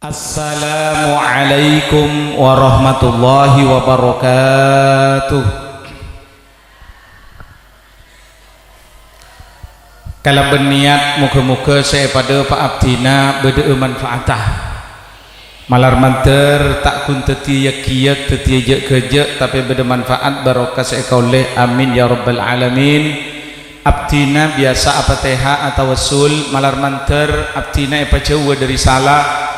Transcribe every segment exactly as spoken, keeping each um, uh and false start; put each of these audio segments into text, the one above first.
Assalamualaikum warahmatullahi wabarakatuh. Kalabân niyat moghâ-moghâ sè èpadhâpa' abdhina bâdâ'â manfaatta. Malar mandhâr ta' ghun dhâddhiyâ ghiyât, dhâddhiyâ jhâ'-ghâjâ', tapè bâdâ manfaat barokah sè èkaollè. Amin ya rabbal alamin. Abdhina biyasa apatèha atawassul, malar mandhâr abdhina èpajhâuwâ dhâri sala.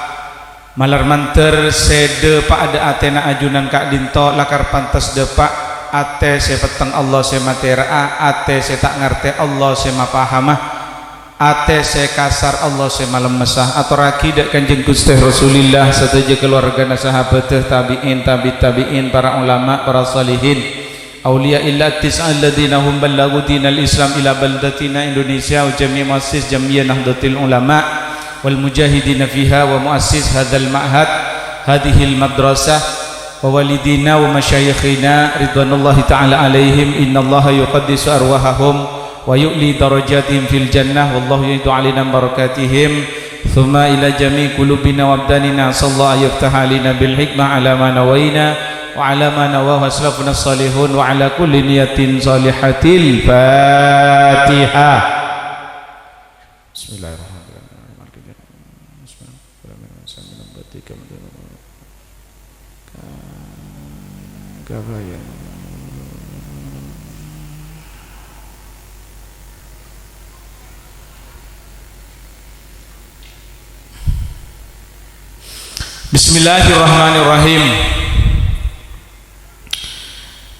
Malar mandhâr sè dhâpa'a dhâ' atèna ajunan ka'dhinto lakar pantes dhâpa', atè sè petteng Allah sè matèra'a, atè sè ta' ngartè Allah sè mapahama, atè sè kasar Allah sè malemmessa. Atorraghi dhâ' Kanjeng Ghustè Rasulillah, sadhâjâ kalowargana, sahabhâddhâ, tabi'in, tabi' tabi'in, para ulama, para shalihin. Auliya illa tis'a alladzina hum ballaghu dinal Islam ila baldatina Indonesia wa jami' muassis Jam'iyah Nahdlatul Ulama wal mujahidina fiha wa muassis hadzal ma'had, hadzihil madrasah, wa walidina wa masyayikhina ridwanullahi ta'ala alaihim, innallaha yuqaddisu arwahahum wa yu'li darajatihim fil jannah, wallahu yaidu alaina barakatihim, tsumma ila jami' qulubina wa abdanina, asallahu an yaftaha alaina bil hikmah ala ma nawaina, wa ala ma nawahu aslafuna shalihun, wa ala kulli niyatin shalihatil Fatihah. Bismillahirrahmanirrahim. Bismillahirrahmanirrahim.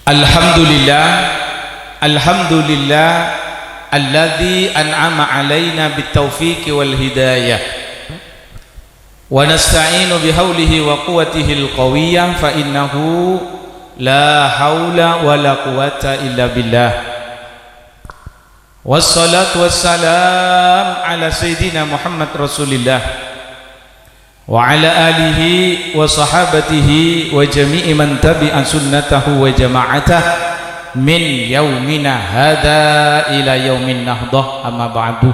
Alhamdulillah, alhamdulillah alladzi an'ama alaina bit taufiqi wal hidayah. Wa nasta'inu bihaulihi wa quwwatihil qawiyyah, fa innahu la haula wa la quwwata illa billah. Wassalatu wassalam ala sayyidina Muhammad Rasulillah wa ala alihi wa sahabatihi wa jami'i man tabi'a sunnatahu wa jama'atah min yaumina hadha ila yaumin nahdah, amma ba'du.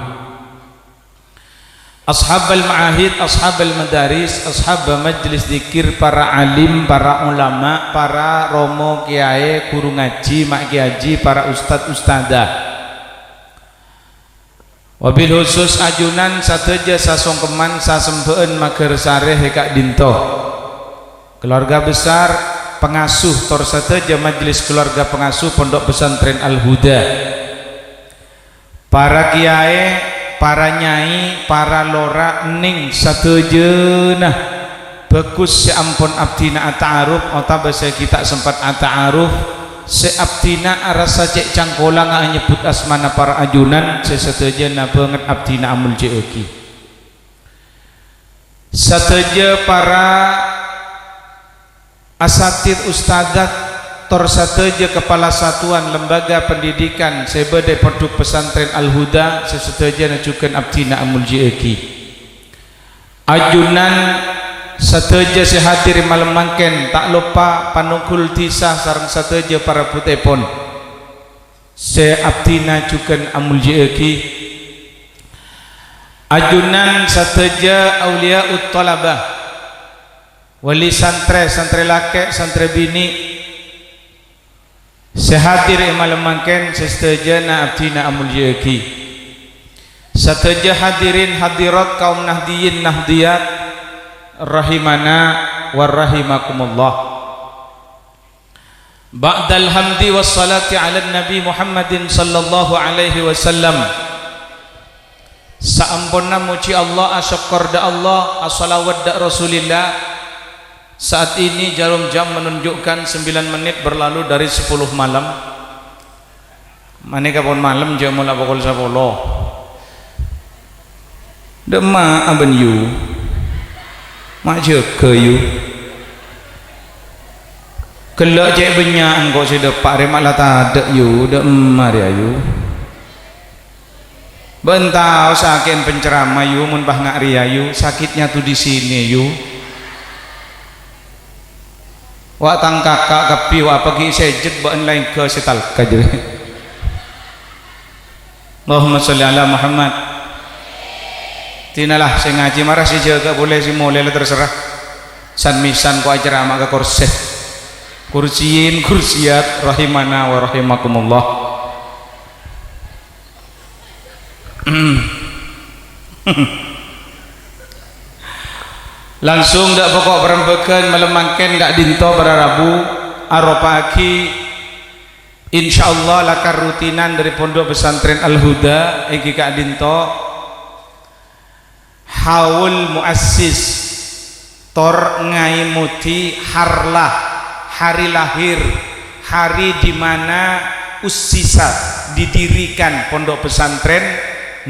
Ashabal ma'ahid, ashabal madaris, ashaba majlis dzikir, para alim, para ulama, para romo kiyaè, ghuru ngajhi, ma' kiyaji, para ustad, ustadzah. Wabil khusus ajunan sadhâjâ sasongkeman sasembhâ'ân maghârsarè è ka'dhinto. Keluarga besar, pengasuh, tor sadhâjâ majlis keluarga pengasuh Pondok Pesantren Al-Huda. Para kiyaè, para nyai, para lora, nèng sadhâjâna bhâghus sè ampon abdhina ata'aruf otabâ sè ghi' ta' sempat ata'aruf, sè abdhina arassa cè' cangkolangnga anyebbhut asmana para ajunan sè sadhâjâna bângèt abdhina amoljâ'aghi. Sadhâjâ para asatidz ustadzat tor sadhâjâ kepala satuan lembaga pendidikan sè bâdâ è Pondok Pesantren Al-Huda sè sadhâjâna jhughân abdhina amoljâ'aghi. Ajunan sadhâjâ sè hadir è malem mangkèn, ta' loppa panonggul dhisa sareng sadhâjâ parabhuttèpon sè abdhina jhughân amoljâ'aghi. Ajunan sadhâjâ auliya'ut thalabah, wali santrè, santrè lakè', santrè binè', sè hadir è malem mangkèn, sè sadhâjâna abdhina amoljâ'aghi. Sadhâjâ hadirin hadirat kaum Nahdliyin Nahdliyat, rahimana wa rahimakumullah. Ba'dal hamdi was salati 'alan Nabi Muhammadin sallallahu alaihi wasallam. Saamponna mojhi Allah, asokkor dâ' Allah, asolawat dâ' Rasulillah, saat ini jarum jam menunjukkan sembilan menit berlalu dari sepuluh malam. Manèka pon malem, jhâ' mola pokol sapolo. Dâ' emma'a bân yu. Ma' jâgâ yu. Ghellâ' cè' bânnya'an ko' sè dâpa' rè ma' la tadâ' yu, dâ' emma rè ayu. Bân tao sakè'en penceramah yu, mon pas nga' rèya yu, sakitnya tuh di sini yu. Wa' tang kaka' kabbhi, wa' apa ghi' sèjjhât bâ'en la èngghâ sè talka jârèya. Allahumma sholli ala Muhammad. Dina la sè ngajhi, mara sè jâgâ polè, sè molè la terserah. San-mèsan ko' acerama ka korsè. Kursiyin kursiyat rahimana wa rahimakumullah. Langsung dâ' poko' parembâghân malem mangkèn ka'dinto para rabu, aropa'aghi insyaallah lakar rutinan dâri Pondok Pesantren Al-Huda èngghi ka'dinto. Haul muassis, tor ngaimodi harlah, hari lahir, hari di mana ussisa, didirikan Pondok Pesantren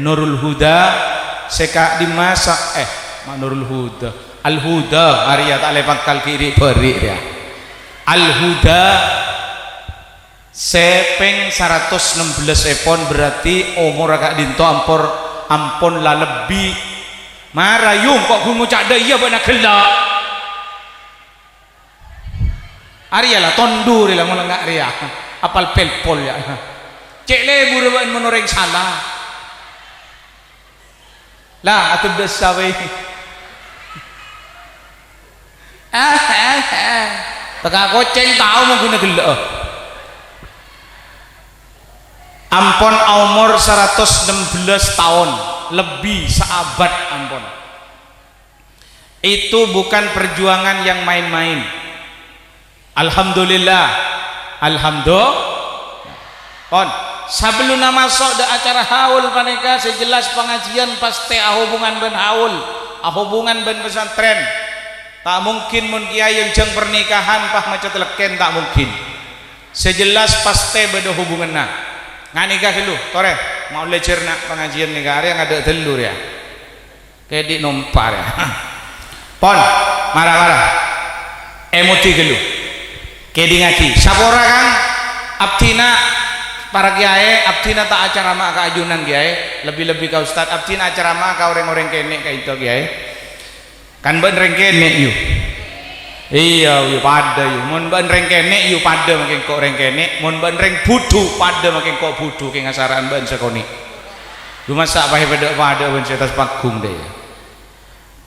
Nurul Huda, sè ka'dimma sa-, eh, ma' Nurul Huda, Al-Huda, arèya ta' lè pangkal ghi' ri'-bâri' rèya. Al-Huda sè pèng saratos nem bellâs èpon, berarti omorra ka'dinto ampor-, ampon la lebbi. Mara, yu, engko' ghun ngoca' dâ' iyâ bâ'na ghellâ'. Arèya la, tondu rè la, mon enga' rèya. Apal pelpol, yâ. Cè' lebur bâ'na mon orèng sala. La, atodhâ' sawi. Ah, ah, ah. Tèka kocèng tao mon ghuna ghellâ'â. Ampon aomor saratos nem bellâs taon, lebbi saabâd ampon. Itu bukan perjuangan yang main-main. Alhamdulillah. Alhamdulillah. Pon, sabellunna maso' dâ' acara haul panèka, sè jelas pangajiyân pastè ahubungan bân haul, ahubungan bân pesantren. Ta' mungkin mon kèyaè ènjhâng pernikahan pas maca tellekken, ta' mungkin. Sè jelas pastè bâdâ hubunganna. Nganèka ghâllu, torè, maollè jhârna pangajiyân nèka, arèya ngadâ' ghâllu rèya. Kèdhi' nompa rèya. Pon, mara-mara. Èmodi ghâllu. Kèdhingngaghi. Sapora, Kang. Abdhina para kèyaè, abdhina ta' acarama ka ajunan kèyaè, lebbi-lebbi ka ustad. Abdhina acarama ka orèng-orèng kènè' ka'dinto kèyaè. Kan bâ'na rèng kènè', yu. Iyâ, yu, padâ, yu. Mon bâ'na rèng kènè', yu, padâ makè engko' rèng kènè'. Mon bâ'na rèng budhu, padâ makè engko' budhu, kèng asara'an bâ'na sakonè'. Yu, masa' paè padâ-padâ bân sè attas panggung, dâ', iyâ.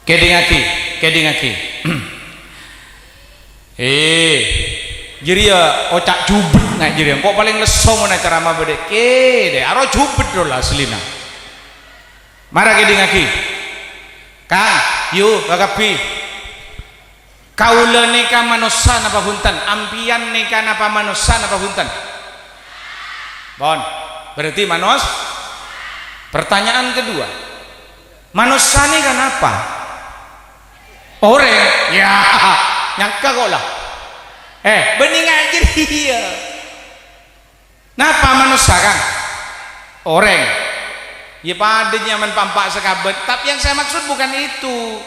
Kèdhingngaghi, kèdhingngaghi. Eh, jârèya oca' jhubut nga' jârèya. Engko' palèng lesso mon acarama bâdâ kèdhâ. Aro jhubut rowa asllina. Mara kèdhingngaghi. Kang, yu, kakabbhi. Kaulâ nèka manossa napa bhunten? Ampèyan nèka napa manossa napa bhunten? Pon. Berarti manos-, pertanyaan kedua, manossa nèka napa? Orèng. Ya, nyangka ko' la. Eh, bânnè nga' jârèya. Napa manossa, Kang? Orèng. Iyâ, padâ nyamana pa'-empa' sakabât, tapi yang saya maksud bukan itu.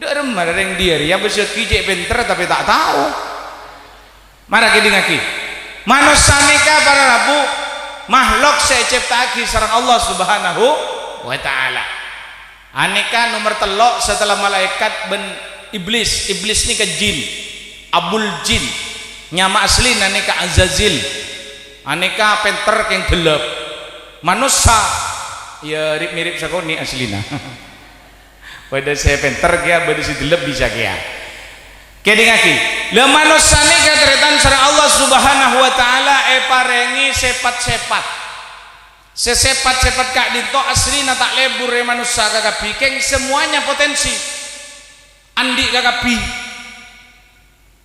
Dâ' remma rèng dâ' iyâ, rèya bâsaghi cè' pènter, tapi ta' tao. Mara kèdhingngaghi. Manossa nèka para rabu, makhluk sè ècèpta'aghi sareng Allah Subhanahu wa Ta'ala. Anèka nomer tello' setelah malaèkat bân Iblis. Iblis nèka jin. Abul Jin. Nyama asllina nèka Azazil. Anèka pènter kèng dellep. Manossa, iyâ, rip-mirip sakonè' asllina. Bâdâ sè pènter kèya, bâdâ sè dellep bisa kèya. Kèdhingngaghi, la manossa nèka tarètan sareng Allah Subhanahu wa Ta'ala èparèngè sèpat-sèpat. Sè sèpat-sèpat ka'dinto asllina ta' lebur è manossa kakabbhi, kèng semuanya potensi. Andi' kakabbhi.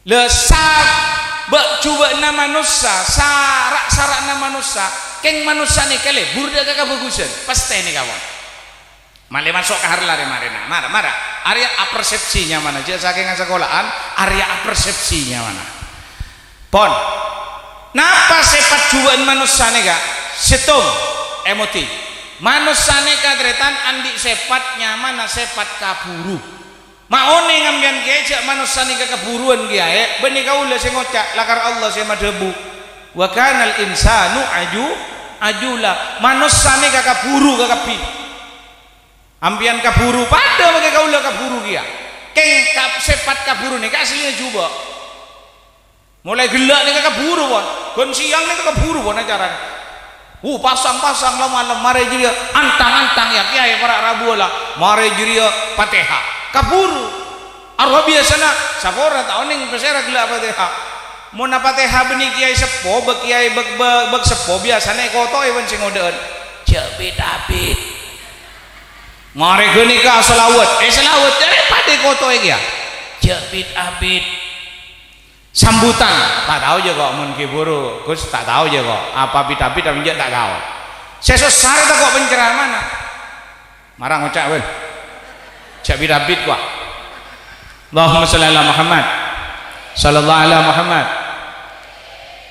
La sa-, bâ'-jhubâ'na manossa, sa-, ra'-sara'na manossa, kèng manossa nèka lebur dâ' ka kabhâghusân. Pastè nèka, pon. Malè maso' ka harla rè-marèna. Mara, mara. Arèya apersepsi nyamana. Jhâ' sakènga sakola'an, arèya apersepsi nyamana. Pon. Napa sèpat jhubâ'na manossa nèka? Sèttong, èmodi. Manossa nèka tarètan andi' sèpat nyamana sèpat kabhuru. Ma' onèng ampèyan kèya jhâ' manossa nèka kabhuruwân kèyaè, bânnè kaulâ sè ngoca', lakar Allah sè madhâbu, "Wa kanal insanu aju-, ajula." Manossa nèka kabhuru kakabbhi. Ampèyan kabhuru, padâ makè kaulâ kabhuru kèya. Kèng ka-, sèpat kabhuru nèka asllina jhubâ'. Molaè ghellâ' nèka kabhuru, pon. Ghân sèyang nèka kabhuru, pon, acarana. Bu, pasang-pasang la-, malem, marè jârèya antang-antang, ya, kèyaè para' rabuwâ la. Marè jârèya Fatihah. Kabhuru. Arowa biyasana, sapora ta' onèng pasèra ghellâ' Fatihah. Mon Fatihah bânnè kèyaè seppo, bâ' kèyaè bâ', bâ', bâ' seppo, biyasana èkoto'è bân sè ngodâ'ân. Jhâ' bit-abit. Marè ghânèka salawat. Eh, salawat, eh, padâ èkoto'è kèya. Jhâ' bit-abit. Sambutan, ta' tao jâ ko', mon ghi' buru, Gus, ta' tao jâ ko', apa bit-abit apa enjâ' ta' tao. Sè sossa rèya tako' penceramana. Mara ngoca', wèn. Jhâ' bit-abit, wa. Allahumma shalli ala Muhammad. Sallallahu ala Muhammad.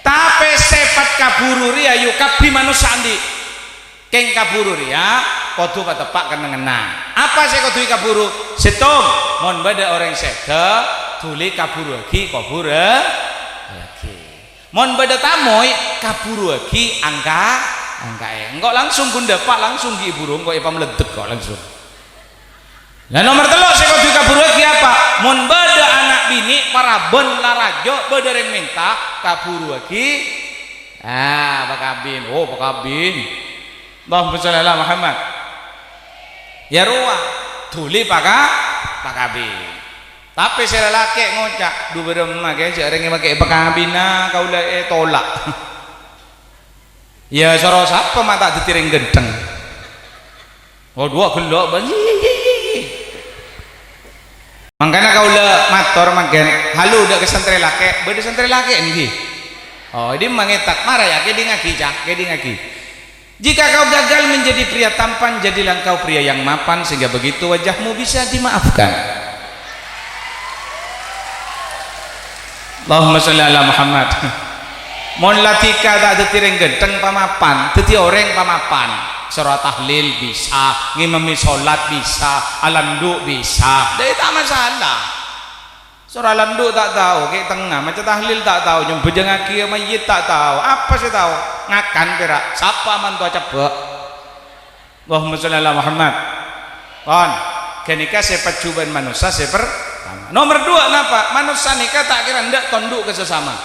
Tapè sèpat kabhuru rèya, yu, kabbhi manossa andi'. Kèng kabhuru rèya kodhu pateppa' kennengnganna. Apa sè kodhu èkabhuru? Sèttong, mon bâdâ orèng sèdhâ, dhuli kabhuruwâghi kobhurraghi. Mon bâdâ tamoy, kabhuruwâghi angka-, angka'è. Engko' langsung ghun dâpa', langsung ghi' buru, engko' èpamaleddek ko' langsung. Lah, nomer tello' sè kodhu èkabhuruwâghi apa? Mon bâdâ ana' binè' parabân la rajâ, bâdâ rèng mènta, kabhuruwâghi. Ah, pakabin. Oh, pakabin. Allahumma shalli ala Muhammad. Ya rowa, dhuli paka-, pakabin. Tapè sè lalakè' ngoca', "Dhu bârâmma kèya jhâ' rèng èpakè pakabinna kaulâ ètolak." Ya, soro sapa ma' ta' dhâddhi rèng ghântheng? Kodhuwâ ghellâ', Bang. Mangkana kaulâ mator mangkèn, halu dâ' ka santrè lakè', bâdâ santrè lakè' èngghi? Oh, dimma ngètak, mara ya, kèdingngaghi, Cak, kèdingngaghi. Jika kau gagal menjadi pria tampan, jadilah engkau pria yang mapan, sehingga begitu wajahmu bisa dimaafkan. Allahumma shalli ala Muhammad. Mon la dhika ta' dhâddhi rèng ghântheng, pamapan, dhâddhi orèng pamapan. Soro tahlil bisa, ngimami sholat bisa, alandu' bisa. Dâ' ta' masalah. Soro alandu' ta' tao, kè' tengnga, maca tahlil ta' tao, nyambhâjângaghi mayyit ta' tao. Apa sè tao? Ngakan pèra'. Sapa mantowa cebbhâ'? Allahumma shalli ala Muhammad. Pon, ghânèka sèpat jhubâ'ân manossa sè pertama. Nomer duwâ' napa? Manossa nèka ta' kèra endâ' tondhu' ka sasama.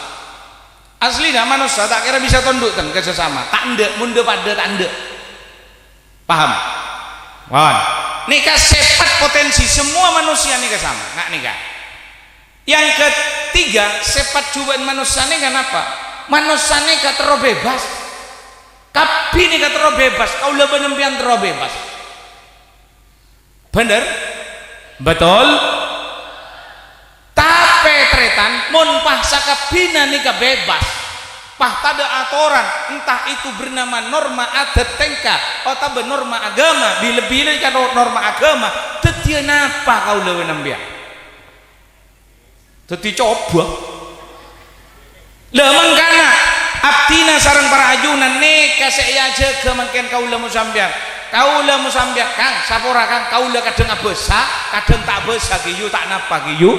Aslina manossa ta' kèra bisa tondhu'an ka sasama. Ta' endâ', mon dâ-padâ ta' endâ'. Paham? Pon. Nèka sèpat potensi, semua manusia nèka sama. Nga' nèka. Yang ketiga, sèpat jhubâ'ân manossa nèka napa? Manossa nèka terro bebas. Kabbhi nèka terro bebas, kaulâ bân sampèyan terro bebas. Bhender? Betul? Tapè, tarètan, mon pas sakabbhina nèka bebas, pas tadâ' atoran, entah itu bernama norma adat tèngka otabâ norma aghâma, bilâ-bilâ ka no-, norma aghâma, dhâddhiyâ napa kaulâ bân sampèyan? Dhâddhi cobhâ. Lha, mangkana, abdhina sareng para ajunan nèka sè èajâgâ mangkèn kaulâ mon sampèyan. Kaulâ mon sampèyan, Kang, sapora, Kang, kaulâ kadhâng abhâsa, kadhâng ta' abhâsa, ghi, yu, ta' napa, ghi, yu.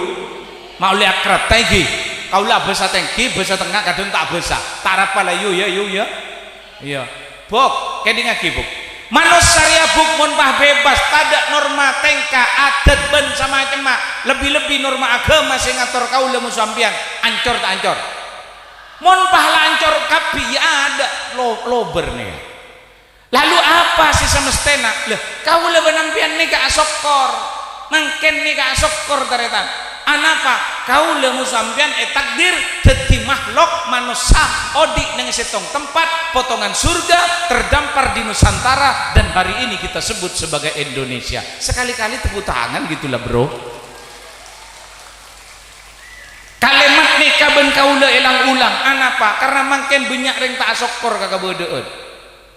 Ma' ollè akrab, ta' ènggi. Kaulâ abhâsa tènggi, bhâsa tengnga, kadhâng ta' abhâsa. Ta' arapa la, yu, ya, yu, ya. Iyâ. Buk, kèdingngaghi, Buk. Manossa rèya, Buk, mon pas bebas, tadâ' norma tèngka, adat, bân samacemma, lebbi-lebbi norma aghâma sè ngator kaulâ mon sampèyan, ancor ta' ancor? Mon pas la ancor kabbhi, ya adâ' lo-, lobâr nèka. Lalu apa sè samastèna? Lha, kaulâ bân sampèyan nèka asokkor. Mangkèn nèka asokkor, tarètan. Anapa? Kaulâ mon sampèyan ètakdir dhâddhi makhlok manossa odi' neng sèttong tempat, potongan surga, terdampar di Nusantara, dan hari ini kita sebut sebagai Indonesia. Sekali-kali tepuk tangan gitu lah, Bro. Kalimat nèka bân kaulâ èlang-ulang. Anapa? Karna mangkèn bânnya' rèng ta' asokkor ka kabâdâ'ân.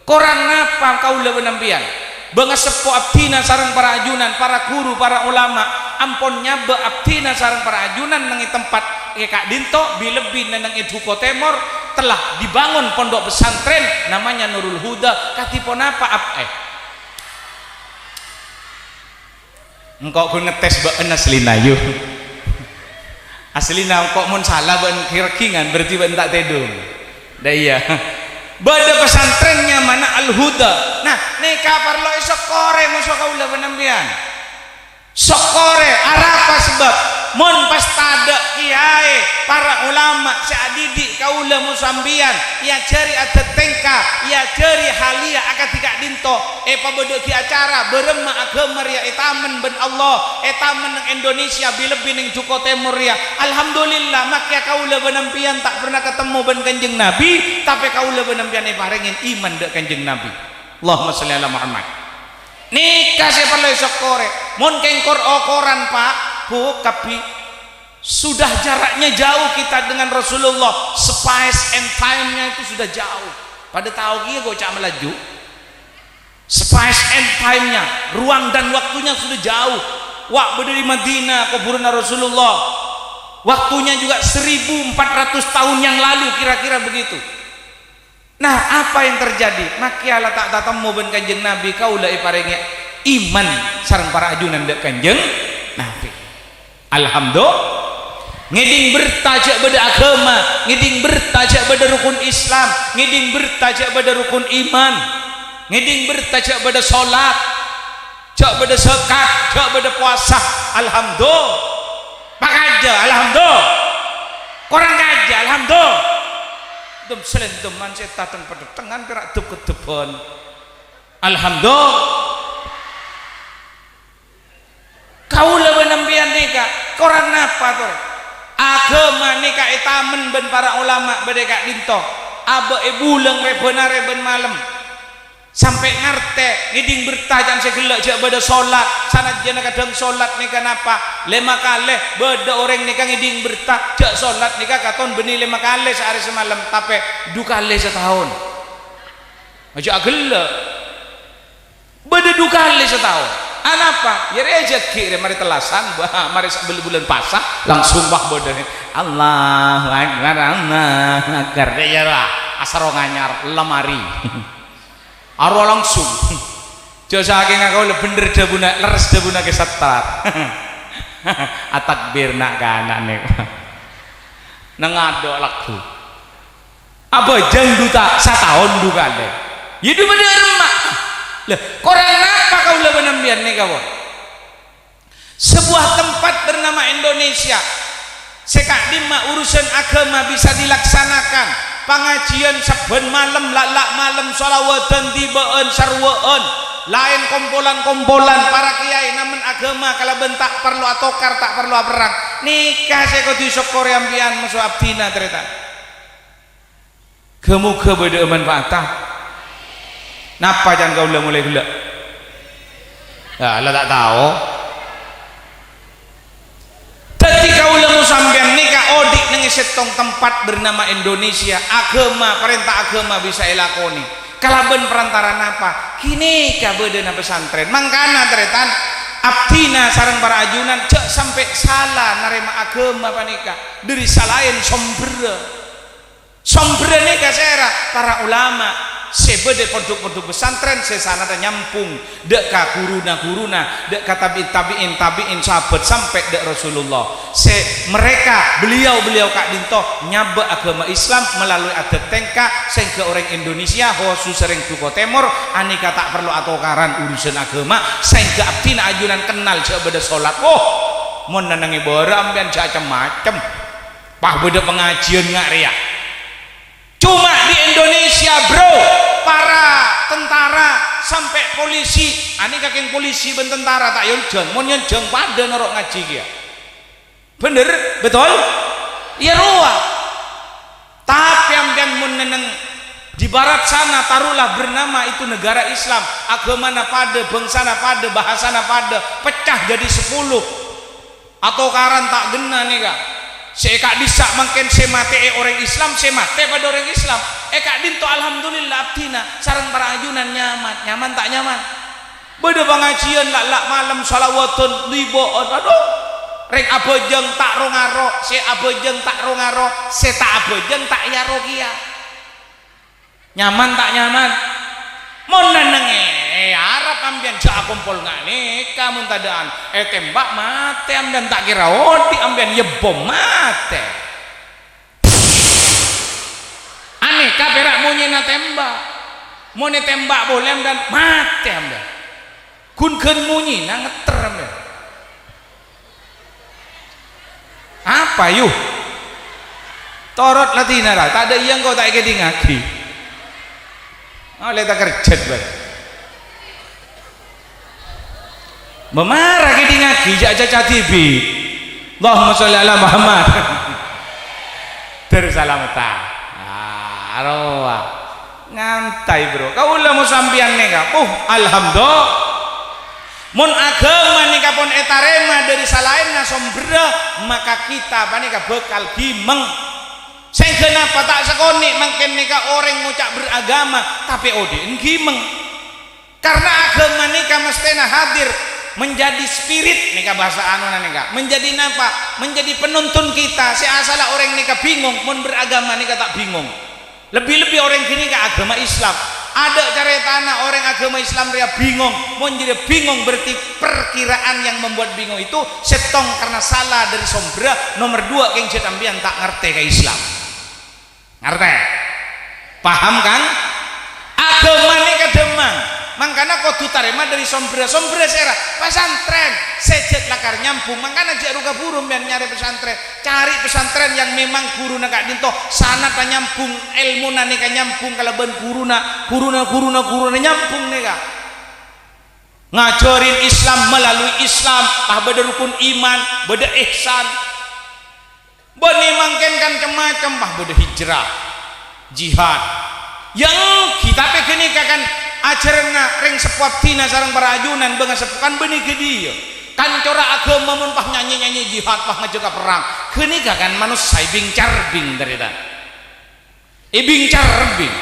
Korang napa kaulâ bân sampèyan? Bângaseppo abdhina sareng para ajunan, para ghuru, para ulama, ampon nyabâ' abdhina sareng para ajunan neng è tempat è ka'dinto, bi-, lebbi neng è Duko Tèmor, telah dibangun pondok pesantren namanya Nurul Huda. Kadhi ponapa ab-, eh. Engko' ghun ngetes bâ'na aslina, yu. Aslina engko' mon sala bâ'na kèr-kèngan, berarti bâ'na ta' tèdung. Dâ' iyâ. Bâdâ pesantren nyamana Al-Huda. Nah, nèka parlo èsokkorè moso kaulâ bân sampèyan. Sokkorè, arapa sabâb? Mon pas tadâ' Kaè para ulama sè adidik kaulâ mon sampèyan, èajhâri adhât tèngka, èajhâri haliya akadhi ka'dinto, èpabâdâ'aghi acara bârâmma aghâma rèya ètamèn bân Allah, ètamèn neng Indonesia, bi-, lebbi neng Duko Tèmor rèya. Alhamdulillah, makkèya kaulâ bân sampèyan ta' pernah katemmo bân Kanjeng Nabi, tapè kaulâ bân sampèyan èparèngè iman dâ' Kanjeng Nabi. Allahumma shalli ala Muhammad. Nèka sè parlo èsokkorè. Mon kèng kor-okoran, Pa', Bu, kabbhi. Sudah jaraknya jauh kita dengan Rasulullah, space and time-nya itu sudah jauh. Padâ tao kèya kok ca' Malaju? Space and time-nya, ruang dan waktunya sudah jauh. Wa' bâdâ di Madinah, kobhurânna Rasulullah. Waktunya juga seribu empat ratus tahun yang lalu, kira-kira begitu. Nah, apa yang terjadi? Makkèya la ta' tatemmo bân Kanjeng Nabi, kaulâ èparèngè iman sareng para ajunan dâ' Kanjeng Nabi. Alhamdulillah. Ngèdhing berta jhâ' bâdâ aghâma, ngèdhing berta jhâ' bâdâ rukun Islam, ngèdhing berta jhâ' bâdâ rukun iman, ngèdhing berta jhâ' bâdâ solat. Jhâ' bâdâ zakat, jhâ' bâdâ powasa, alhamdulillah. Pakajâ, alhamdulillah. Korang kajâ, alhamdulillah. Dum salèndem man sè tateng-padâtengan pèra' dep-keddebbhân. Alhamdulillah. Kaulâ bân sampèyan nèka, korang napa, torè? Aghâma nèka ètamèn bân para ulama bâdâ è ka'dinto. Abâ' è bulâng rèbân arè bân malem. Sampè' ngartè, ngèdhing berta can sè ghellâ' jhâ' bâdâ solat, sanajjhâna kadhâng solat nèka napa, lèma kalè, bâdâ orèng nèka ngèdhing berta jhâ' solat nèka katon bânnè lèma kalè saarè samalem, tapè du kalè sataon. Jhâ' aghellâ'. Bâdâ du kalè sataon. Anapa? Yâ rèjhâghi rè marè tellasan, bah, marè sa-, bul-, bulân pasa, langsung wah bâdâ. Allahu Akbar, Allahu Akbar. Yâ, yâ, wah, asarong anyar, lemari. Arowa langsung. Jhâ' sakènga kaulâ bhendher dhâbuna, lerres dhâbuna Kè Sattar. Atakbir na'-kana' nèko. Neng adâ' lagghu. Abhâjâng duta, sataon du kalè. Yâ du bâdâ remma. Lah, korang napa kaulâ bân sampèyan nèka, pon? Sebuah tempat bernama Indonesia. Sè ka'dimma urusan agama bisa dilaksanakan. Pangajiyân sabbhân malem, la'-, la' malem, shalawatan, dibâ'ân, sarwâ'ân. Laèn kompolan-kompolan para kèyaè, namen agama kalabân ta' parlo atokar, ta' parlo aperrang. Nèka sè kodhu èsokkorè sampèyan, moso abdhina, tarètan. Ghâ-moghâ bâdâ'â manfaatta. Napa can kaulâ molaè ghellâ'? Yâ, la ta' tao. Dhâddhi kaulâ mon sampèyan nèka odi' neng è sèttong tempat bernama Indonesia. Agama, parènta agama bisa èlakonè. Kalabân parantara napa? Ghânèka bâdâna pesantren. Mangkana, tarètan, abdhina sareng para ajunan jhâ' sampè' sala narèma agama panèka dâri salaèn sombherra. Sombherra nèka sèra? Para ulama sè bâdâ pondhuk-pondhuk pesantren sè sanadhâ nyambhung dâ' ka ghuruna-ghuruna, dâ' ka tabi'in, tabi'in, tabi'in, sahabat sampè' dâ' Rasulullah. Sè mereka, beliau-beliau ka'dinto nyabâ' agama Islam melalui adat tèngka, sehingga orèng Indonesia, khusus orèng Duko Tèmor, anèka ta' parlo atokaran urusan agama, sehingga abdhina ajunan kennal jhâ' bâdâ solat. Woh, mon nennengngè bârâ' sampèyan jhâ' cem-macem. Pas bâdâ pangajiyân nga' rèya. Coma di Indonesia, Bro, para tentara sampè' polisi, anèka kèng polisi bân tentara ta' èyonjhâng, mon èyonjhâng padâ noro' ngajhi kèya. Bhender? Betul? Iyâ rowa. Tapè sampèyan mon nenneng di barat sana, taruhlah bernama itu negara Islam, agamana padâ, bângsana padâ, bahasana padâ, pecah jadi sepuluh. Atokaran ta' ghenna nèka. Sè è ka'dissa' mangkèn sè matè'è orèng Islam, sè matè padâ orèng Islam. È ka'dinto alhamdulillah abdhina sareng para ajunan nyaman. Nyaman ta' nyaman? Bâdâ pangajiyân la'-, la' malem, shalawatan, dibâ'ân. Adhu. Rèng abhâjâng ta' ro-ngaro, sè abhâjâng ta' ro-ngaro, sè ta' abhâjâng ta' èaro kèya. Nyaman ta' nyaman? Mon nennengngè, arep sampèyan jhâ' akompol nga' nèka, mon tadâ'ân ètèmbhâk matè sampèyan, ta' kèra odi' sampèyan, yâ bom matè. Anèka pèra' monyèna tèmbhâk. Mon ètèmbhâk polè sampèyan, matè sampèyan. Ghun ghân monyèna ngetter sampèyan. Apa, yu? Torot ladina, ra. Tadâ' iyâ engko' ta' èkèdingngaghi. Ollè takerjhât, bâ. Bâ mara kèdingngaghi, jhâ' caca dhibi'. Allahumma sholli ala Muhammad. Terus salameddhâ. Ah, arowa. Nyantai, Bro. Kaulâ mon sampèyan nèka, puh, alhamdulillah. Mon aghâma nèka pon ètarèma dâri salaènna sombherra, maka kita panèka bhâkal ghimeng. Sèngghâ napa ta' sakonè' mangkèn nèka orèng ngoca' beragama, tapè odi'en ghimeng. Karna aghâma nèka mastèna hadir menjadi spirit nèka bhâsa anona nèka. Menjadi napa? Menjadi penuntun kita. Sè asalla orèng nèka bingung, mon beragama nèka ta' bingung. Lebbi-lebbi orèng ghânèka aghâma Islam. Adâ' carètana orèng aghâma Islam rèya bingung. Mon jârèya bingung, berarti perkiraan yang membuat bingung itu sèttong karna sala dâri sombherra, nomer duwâ' kèng jhâ' sampèyan ta' ngartè ka Islam. Ngartè? Paham, kan? Aghâma nèka dhâmmang. Mangkana kodhu tarèma dâri sombherra. Sombherra sèra? Pasantrèn. Sè jhât lakar nyambung. Mangkana jhâ' ru-kabhuru sampèyan nyarè pasantrèn. Cari pesantren yang memang ghuruna ka'dinto sanadda nyambung, èlmona nèka nyambung kalabân ghuruna, ghuruna, ghuruna, ghuruna nyambung nèka. Ngajhârin Islam melalui Islam, pas bâdâ rukun iman, bâdâ ihsan. Bânnè mangkèn kan cem-macem, pas bâdâ hijrah, jihad. Yang kita ghânèka kan ajhârânna rèng seppo abdhina sareng para ajunan bângaseppo kan bânnè ghâdhiyâ. Kan cora' aghâma mon pas nyanyè-nyanyè jihad, pas ngajhâk ka perrang. Ghânèka kan manossa èbing-carbing tarètan. Èbing-carbing.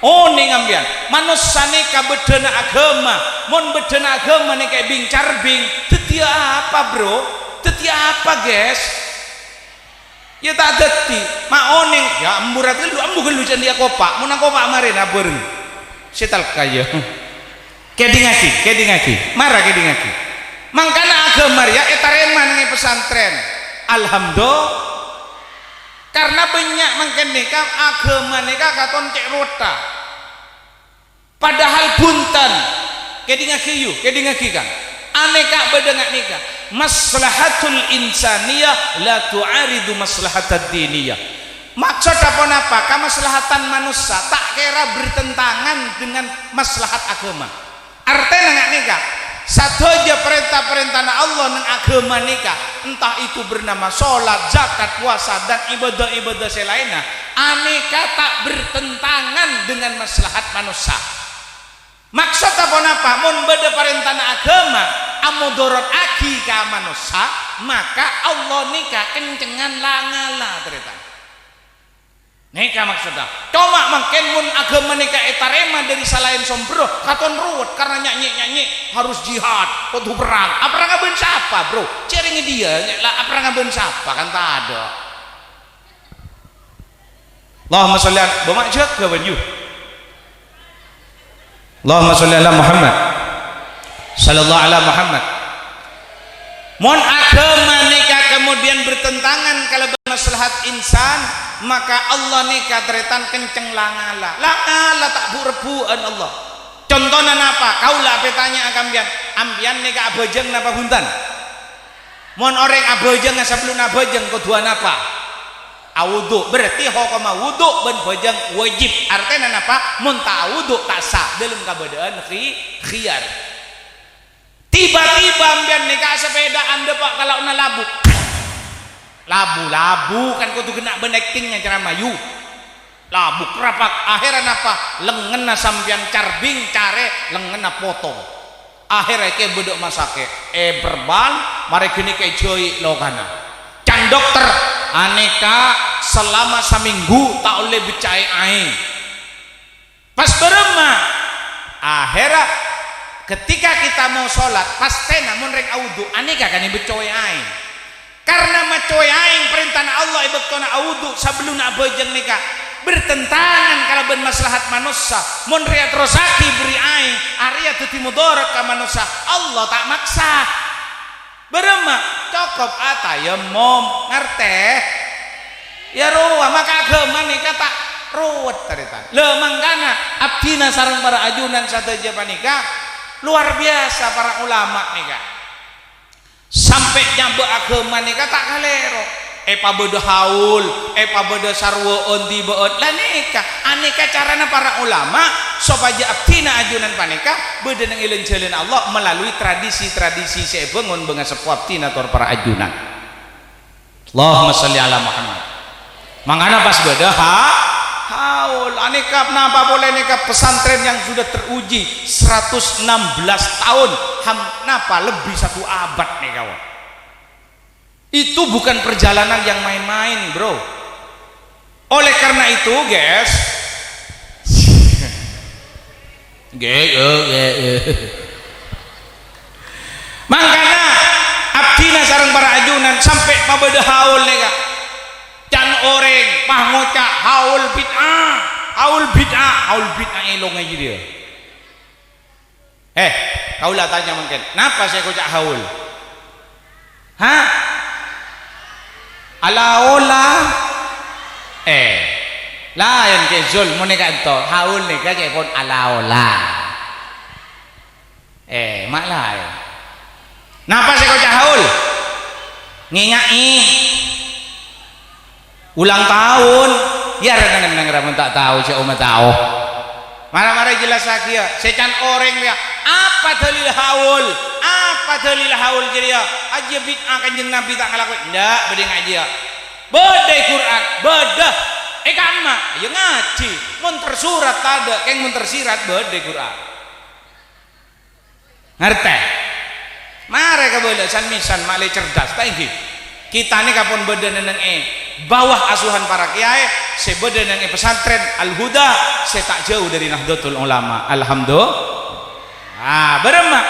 Onèng sampèyan, manossa nèka bâddhâna aghâma. Mon bâddhâna aghâma nèka èbing-carbing, dhâddhiyâ apa, Bro? Dhâddhiyâ apa, guys? Ya ta' dhâddhi. Ma' onèng, ya, embura ghâllu, ambu ghâllu candhi akopa'. Mon akopa' marèna bhâreng. Sè talka, ya. Kèdingngaghi, kèdingngaghi. Mara kèdingngaghi. Mangkana aghâma rèya ètarèma neng è pesantren. Alhamdulillah. Karna bânnya' mangkèn nèka aghâma nèka katon cè' rowetta. Padahal bhunten. Kèdingngaghi, yu, kèdingngaghi, kan. Anèka bâdâ nga' nèka. Maslahatul insaniyah la tu'aridu maslahatad diniyah. Maksodda ponapa? Kamaslahatan manossa ta' kèra bertentangan dengan maslahat aghâma. Artèna nga' nèka, sadhâjâ parènta-parèntana Allah neng aghâma nèka, entah itu bernama sholat, zakat, puasa, dan ibadah-ibadah sè laènna, anèka ta' bertentangan dengan maslahat manossa. Maksodda ponapa? Mon bâdâ parèntana aghâma amodhorottaghi ka manossa, maka Allah nèka kencengan la-ngala, tarètan. Nèka maksodda. Coma mangkèn mon aghâma nèka ètarèma dâri salaèn sombherra, katon rowet karna nyanyè-nyanyè harus jihad, kodhu perrang. Aperranga bân sapa, Bro? Cèrèngè dhiyâ, la aperranga bân sapa? Kan tadâ'. Allahumma sholli ala, bâ ma' jâgâ bân yu. Allahumma sholli ala Muhammad. Sallallahu ala Muhammad. Mon aghâma nèka kemudian bertentangan kalabân maslahat insan, maka Allah nèka tarètan kenceng la-ngala. La-ngala ta' bu'-rebbu'ân Allah. Contona napa? Kaulâ apètanya'a ka sampèyan. Sampèyan nèka abhâjâng napa bhunten? Mon orèng abhâjângnga sabellunna abhâjâng kodhu anapa? Awudu'. Berarti hokomma wudu' bân bhâjâng wajib. Artèna napa? Mon ta' awudu' ta' sah. Dâlem kabâdâ'ân khi-, khiyar. Tiba-tiba sampèyan nèka sapèdaan dâpa' ka lao'na labu. Labu-labu kan kodhu ghenna' bân aktingnya, ceramah, yu. Labu krapak. Akhèrra napa? Lengngenna sampèyan carbing, carè lengngenna potong. Akhèrra èkèbâ dâ' masakè', èperbal, marè ghânèka èjhâi lokana. Can dokter, anèka selama samènggu ta' ollè becca'è aèng. Pas bârâmma? Akhèrra, ketika kita mau sholat, pastèna mon rèng awudu', anèka kan èbecco'è aèng. Karna maccowè aèng parèntana Allah è bâktona awudu' sabellunna abhâjâng nèka bertentangan kalabân maslahat manossa. Mon rèya terrossaghi bherri' aèng, arèya dhâddhi modhârât ka manossa. Allah ta' maksa. Bârâmma? Cokop atayammum. Ngartè? Ya rowa, maka aghâma nèka ta' rowet, tarètan. Lha, mangkana abdhina sareng para ajunan sadhâjâ panèka lowar biyasa para ulama nèka. Sampè' nyabâ' aghâma nèka ta' kalèro. Èpabâdâ haul, èpabâdâ sarwâ'ân dibâ'ân. La nèka, anèka carana para ulama sopajâ abdhina ajunan panèka bâdâ neng è lan-jhâlânna Allah melalui tradisi-tradisi sè èbângon bângaseppo abdhina tor para ajunan. Allahumma shalli ala Muhammad. Mangkana pas bâdâ ha-, haul. Anèka napa polè nèka pesantren yang sudah teruji seratus enam belas tahun. Ham-, napa lebbi satu abad nèka, wah. Itu bukan perjalanan yang main-main, Bro. Oleh karena itu, guys, Ngghi, ngghi, ngghi. Mangkana, abdhina sareng para ajunan sampè' pabâdâ haul nèka. Can orèng pas ngoca' haul bid'ah, haul bid'ah, haul bid'ah èlonga jârèya. Eh, kaulâ atanya mangkèn, napa sè èkoca' haul? Hah? Ala-ola? Eh, laèn Kè Zul, mon è ka'dinto, haul nèka ca'èpon ala-ola. Eh, ma' laèn. Napa sè èkoca' haul? Ngènga'è. Ulang tahun, yâ, ra neng-enneng ra mon ta' tao, jhâ' omma tao. Mara-mara èjellassaghi, yâ, sè can orèng rèya, apa dalil haul? Apa dalil haul jârèya? Ajiyâ bid'ah, Kanjeng Nabi ta' ngalakoè. Enjâ', bâdâ ngajiyâ. Bâdâ è Qur'an, bâdâ. È kamma, yâ ngajhi. Mon tersurat tadâ', kèng mon tersirat bâdâ è Qur'an. Ngartè? Marè kabâlâ, san-mèsan ma'lè cerdas, ta' ènggi? Kita nèka pon bâdâ neng è bawah asuhan para kèyaè, sè bâdâ neng è pesantren Al-Huda, sè ta' jâu dâri Nahdlatul Ulama. Alhamdulillah. Ah, bârâmma?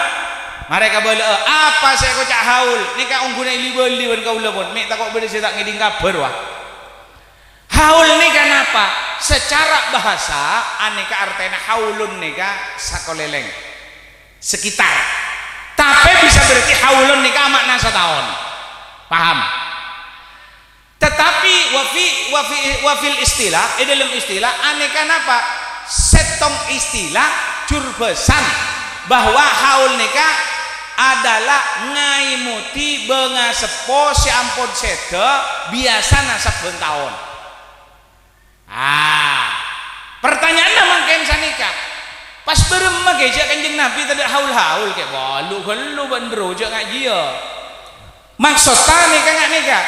Marè kabâlâ'â, apa sè èkoca' haul? Nèka ongghuna èli-bâli bân kaulâ pon. Mè' tako' bâdâ sè ta' ngèdhing kabhâr, wah. Haul nèka napa? Secara bahasa, anèka artèna haulun nèka sakolèlèng, sekitar. Tapè bisa berarti haulun nèka ma'na sataon. Paham? Tetapi wa fi, wa fi, wa fil istilah, è dâlem istilah, anèka napa? Sèttong istilah jur bhâsan bahwa haul nèka adalah ngaèmodi bângaseppo sè ampon sèdhâ, biyasana sabbhân taon. Ah, pertanyaanna mangkèn sanèka, pas bârâmma kè jhâ' Kanjeng Nabi tadâ' haul-haul kè? Bâlu ghâllu bân bro jhâ' ngajiyâ. Maksodda nèka nga' nèka.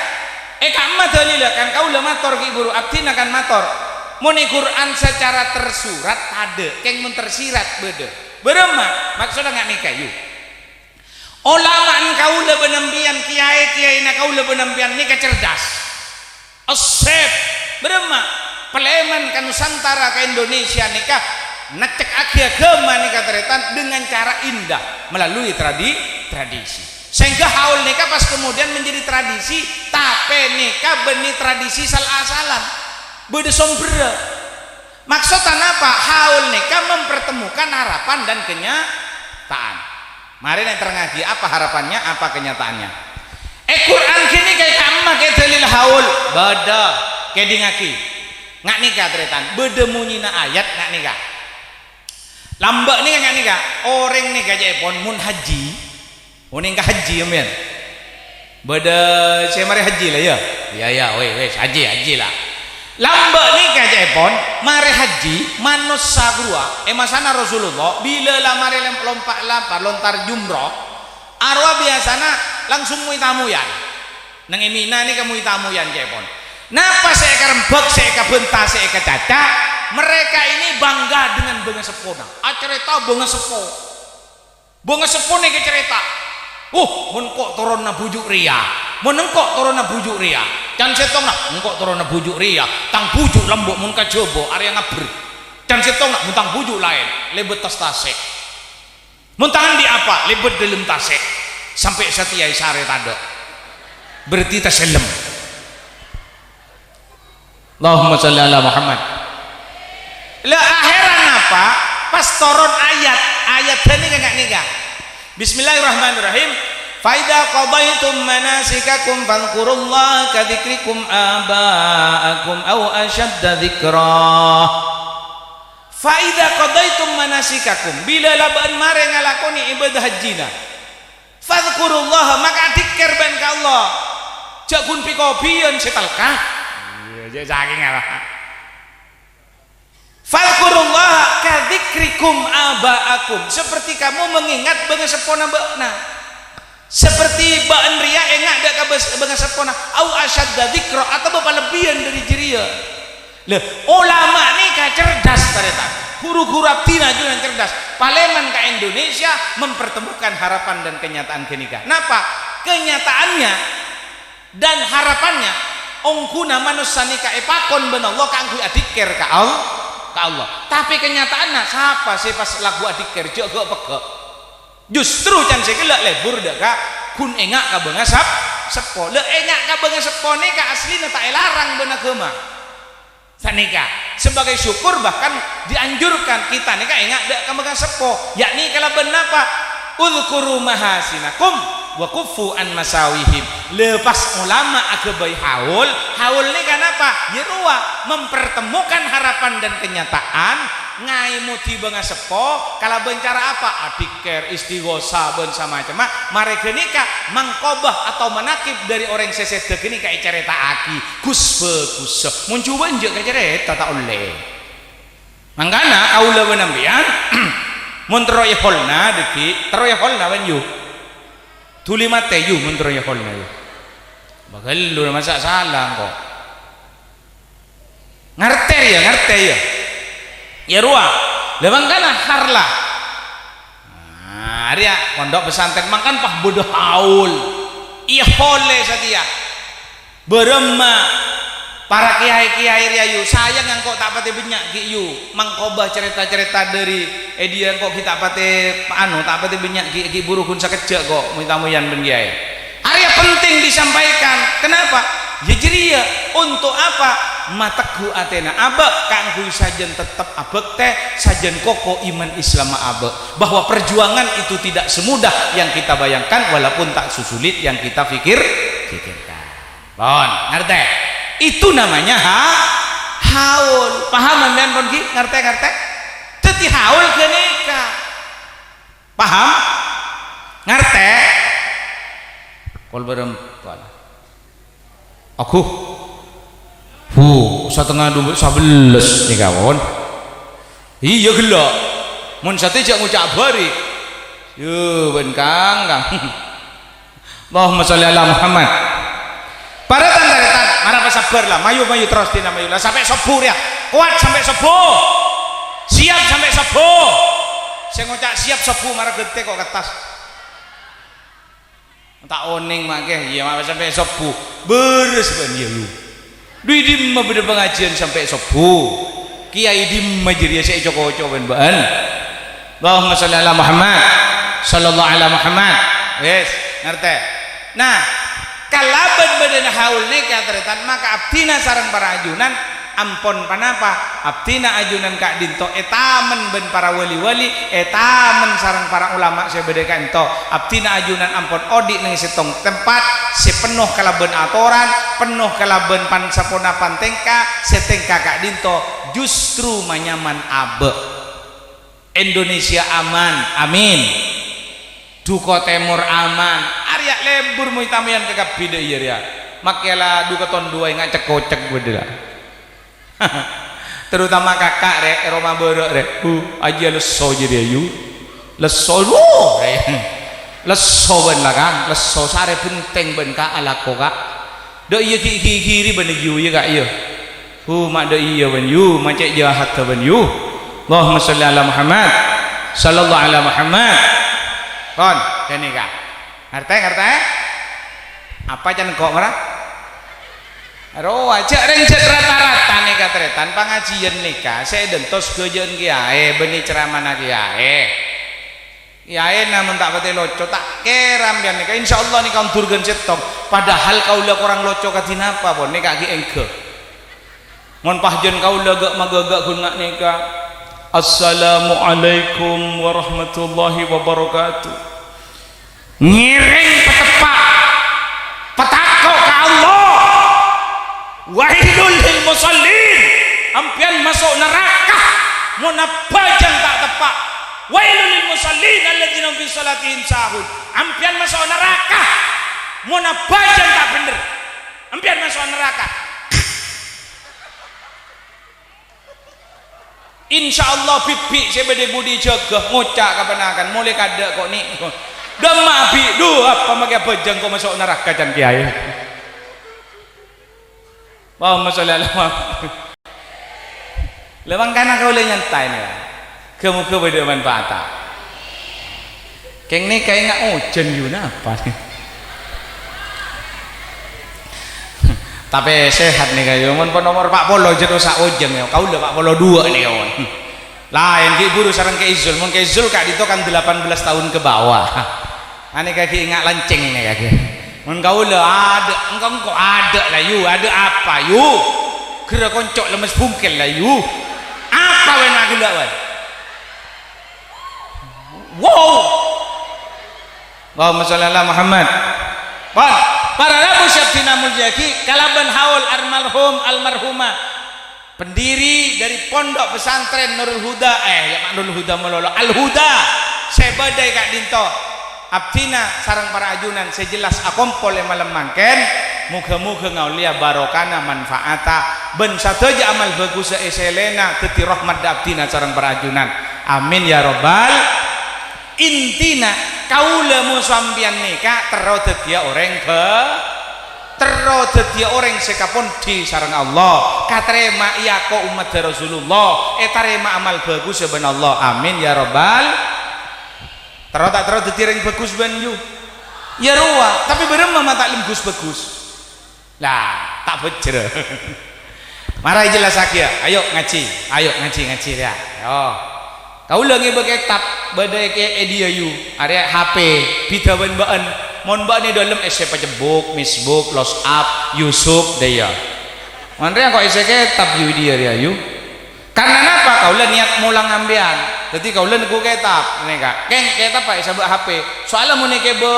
È kamma dalilla kan kaulâ mator ghi' bhuru abdhina kan mator. Mon è Qur'an secara tersurat tadâ', kèng mon tersirat bâdâ. Bârâmma? Maksodda nga' nèka, yu. Olama'an kaulâ bân empèyan, kiyaè-kiyaèna kaulâ bân empèyan nèka cerdas. Asèp, bârâmma? Palèman ka Nusantara, ka Indonesia nèka, nèccekkaghi aghâma nèka tarètan dengan cara indah melalui tradi-, tradisi. Sehingga haul nèka pas kemudian menjadi tradisi, tapè nèka bânnè tradisi sal-asalan. Bâdâ sombherra. Maksodda napa? Haul nèka mempertemukan harapan dan kenyataan. Marè nèng terrangngaghi apa harapannya, apa kenyataannya. È Qur'an ghânèka è kamma kè dalil haul? Bâdâ, kèdingngaghi. Nga' nèka, tarètan, bâdâ monyèna ayat nga' nèka. Lambâ' nèka nga' nèka, orèng nèka ca'èpon mon haji, Onèng ka haji, sampèyan? Bâdâ sè marè haji la, yâ? Iyâ, iyâ, wè-, wès, haji, haji la. Lambâ' nèka ca'èpon, marè haji, manossa ghâruwa, è masana Rasulullah, bilâ la marè lem-, lompa'-lampa', lontar jumroh, arowa biyasana langsung moy-tamoyan. Neng è Mina nèka moy-tamoyan ca'èpon. Napa sè èkarembhâk, sè èkabânta, sè èkacaca', mereka ini bangga dengan bângaseppona. Acarèta bângaseppo. Bângaseppo nèka carèta, "Oh, mon engko' toronna bhuju' rèya, mon engko' toronna bhuju' rèya." Can sèttongnga, "Engko' toronna bhuju' rèya, tang bhuju' lambâ' mon ka Jhâbâ arèya ngabbher." Can sèttongnga, "Mon tang bhuju' laèn, lèbât tas tasè'. Mon tang andi' apa, lèbât dâlem tasè'." Sampè' satèya èsarè tadâ'. Berarti tasellem. Allahumma shalli ala Muhammad. La ahèran apa? Pas toron ayat. Ayat ghânèka nga' nèka. Bismillahirrahmanirrahim. "Fa idza qadaitum manasikakum fadzkurullaha ka dzikrikum aba'akum aw asyadda dzikra." "Fa idza qadaitum manasikakum," bilâ la bâ'ân marè ngalakonè ibâdâ hajjina. "Fadzkurullaha," maka adzikkèr bâ'ân ka Allah. Jhâ' ghun bi-kobiyan sè talka. Iyâ, jhâ' sakèng apa? "Fadzkurullaha kadzikrikum aba'akum." Seperti kamu mengingat bângaseppona bâ'na. Seperti bâ'na rèya enga' dâ' ka bâs-, bângaseppona. Au asyadda dzikra, atabâ palebbiyân dhâri jârèya. Lha, ulama nèka cerdas, tarètan. Ru-ghuru abdhina ajunan cerdas. Palèman ka Indonesia mempertemukan harapan dan kenyataan ghânèka. Napa? Kenyataannya dan harapannya, ongghuna manossa nèka èpakon bân Allah kaangghuy adzikkèr ka Al-, ka Allah. Tapè kenyataanna, sapa sè pas lagghu adzikkèr? Jhâ' ghâ'-pegghâ'. Justru can sè ghellâ' lebur dâ' ka ghun enga' ka bângasep-, seppo. Lha, enga' ka bângaseppo nèka aslina ta' èlarang bân aghâma. Sanèka, sebagai syukur bahkan dianjurkan kita nèka enga' dâ' ka bângaseppo, yakni kalabân napa? "Udzkuru mahasinakum wa kuffu an masawihim." Lha, pas ulama aghâbây haul, haul nèka napa? Yâ rowa, mempertemukan harapan dan kenyataan, ngaèmodi bângaseppo kalabân cara apa? Adzikkèr, istighosah, bân samacemma. Marè ghânèka mangkobah atau manakib dhâri orèng sè sèdhâ ghânèka ècarèta'aghi. Gus, bhâghus. Mon jhubâ' enjâ' ka carèta ta' ollè. Mangkana kaulâ bân sampèyan, mon terro èholna dhâggi', terro èholna bân yu. Dhuli matè yu mon terro èholna yu. Bâghâllu masa' sala engko'. Ngartè yâ, ngartè yâ. Yâ rowa. Lha mangkana harla. Nah, arèya pondhuk pesantren mangkan pas bâdâ haul. Iyâ polè satèya. Bârâmma para kiyaè-kiyaè rèya yu, sayang engko' ta' patè bânnya' ghi' yu. Mangkobah carèta-carèta dhâri è dhiyâ engko' ghi' ta' patè, anu, ta' patè bânnya' ghi', ghi' buru ghun sakejjhâ' ko' moy-tamoyan bân kiyaè. Arèya penting disampaikan. Kenapa? Yâ jârèya, untuk apa? Mategghu atèna abâ' kaangghuy sajân tettep abhâktè, sajân koko iman Islamma abâ'. Bahwa perjuangan itu tidak semudah yang kita bayangkan, walaupun tak sesulit yang kita pikir-, pikirkan. Pon, ngartè? Itu namanya ha-, haul. Paham sampèyan pon ghi? Ngartè, ngartè? Dhâddhi haul ghânèka. Paham? Ngartè? Kol bârâmpa. Aguh. Hu, satengnga dhu sabellâs nèka, pon. Iyâ, ghellâ'. Mon satèya jhâ' ngoca' bâri'. Yu, bân kang, kang. Allahumma sholli ala Muhammad. Para tan-tarètan, mara pasabbhâr la, mayu-mayu terros dina mayu la, sampè' sobbhu rèya. Kowat sampè' sobbhu. Siap sampè' sobbhu. Sè ngoca' siap sobbhu mara ghântè ko' kertas. Ta' onèng makè, iyâ, ma' sampè' sobbhu. Bârâs bân iyâ lu. Dhu è dimma bâdâ pangajiyân sampè' sobbhu? Kiyaè dimma jârèya sè èco-koco bân bâ'ân? Allahumma sholli ala Muhammad. Sallallahu ala Muhammad. Wis, ngartè? Nah, kalabân bâdâna haul nèka, tarètan, maka abdhina sareng para ajunan ampon panapa? Abdhina ajunan ka'dinto ètamen bân para wali-wali, ètamen sareng para ulama sè bâdâ ka'dinto. Abdhina ajunan ampon odi' neng sèttong tempat sè penno kalabân atoran, penno kalabân pan-, saponapan tèngka, sè tèngka ka'dinto justru manyaman abâ'. Indonesia aman, amin. Duko Tèmor aman. Arèya lebur moy-tamoyan kakabbhi dâ' iyâ rèya. Makkè la duko ton duwâ' nga' cek-kocek bâdâ la. Terutama kaka' rè, è roma bârâ' rè. Hu, ajiyâ lesso jârèya yu. Lesso, hu, rè. Lesso bân la, Kang. Lesso sarè bhenteng bân ka' alako, Ka'. Dâ' iyâ ghi'-, ghi'-, ghiri bân yu, iyâ, Ka', iyâ. Hu, ma' dâ' iyâ bân yu, ma' cè' jahatta bân yu. Allahumma sholli ala Muhammad. Sallallahu ala Muhammad. Pon, ghânèka. Ngartè, ngartè? Apa can engko' mara? Rowa, jhâ' rèng jhât rata-rata nèka, tarètan, pangajiyân nèka sè èdentos ghâjâ'ân kiyaè, bânnè ceramana kiyaè. Kiyaèna mon ta' patè loco, ta' kèra sampèyan nèka. Insyaallah nèka ondur ghân sèttong. Padahal kaulâ korang loco kadhi napa, pon, nèka ghi' èngghâ. Mon pajhân kaulâ ghâ'-maghâghâ ghun nga' nèka, "Assalamualaikum warahmatullahi wabarakatuh." Ngèrèng pateppa', patako' ka Allah. "Wailul lil musallin." Ampèyan maso' naraka mon abhâjâng ta' teppa'. "Wailul lil musallin alladzina hum fi shalatihim sahun." Ampèyan maso' naraka mon abhâjâng ta' bhender. Empèyan maso' naraka. Insyaallah, bi'-bi' sè bâdâ budi jâgâ, ngoca' ka ponakan, "Molè kaadâ' ko', Ni'." Dâmma bi', "Dhu, apa makè abhâjâng ko' maso' naraka can kèyaè?" Allahumma sholli ala Muhammad. Lha, mangkana kaulâ nyantai nèka. Ghâ-moghâ bâdâ manfaatta. Kèng nèka enga' ojhân, yu, napa? Tapè sehat nèka, yu. Mon pon omor pa' polo jâ' rosak ojhân, yu. Kaulâ pa' polo duwâ' nèka, mon. Laèn ghi' bhuru sareng Kè Izul. Mon Kè Izul ka'dinto kan delapan belas tahun ke bawah. Anèka ghi' enga' lancèng nèka ghi. Mon kaulâ adâ', engko', engko' adâ' la, yu, adâ' apa, yu? Ghârâ konco' lemmes bungkel la, yu. Apa bâ'na ghellâ', bâ'na? Wow. Allahumma sholli ala Muhammad. Pon, para rabu sè abdhina molja'aghi, kalabân haul almarhum, almarhumah. Pendiri dari Pondok Pesantren Nurul Huda, eh, ya, ma' Nurul Huda malolo, Al Huda, sè bâdâ è ka'dinto. Abdhina sareng para ajunan sè jelas akompol è malem mangkèn, moghâ-moghâ ngaollèya barokana manfaatta bân sadhâjâ amal bhâghussa è sèllèna dhâddhi rahmat dâ' abdhina sareng para ajunan. Amin ya rabbal. Intina, kaulâ mon sampèyan nèka terro dhâddhiyâ orèng bhâ-, terro dhâddhiyâ orèng sè kaponḍi sareng Allah, katarèma èako ommaddhâ Rasulullah, ètarèma amal bhâghussa bân Allah. Amin ya rabbal. Terro ta' terro dhâddhi orèng bhâghus bân, yu? Ya rowa, tapè bârâmma ma' ta' lem ghus-bhâghus? Lah, ta' bhâjjhrâ. Mara èjellassaghi, ya. Ayo ngajhi, ayo ngajhi, ngajhi, ya. Yo. Kaulâ ngèbâ kètab, bâdâ è, è dhiyâ, yu. Arèya H P, bhidhâ bân bâ'ân. Mon bâ'ân è dâlem, èssè Facebook, WhatsApp, YouTube, dâ' iyâ. Mon rèya ko' èssè kètab, yu, è dhiyâ rèya, yu. Karna napa? Kaulâ niyat molang sampèyan. Dhâddhi kaulâ neggu' kètab, nèka. Kèng, kètab, Pak, èsabâ' H P. Soalnya mon èkèbâ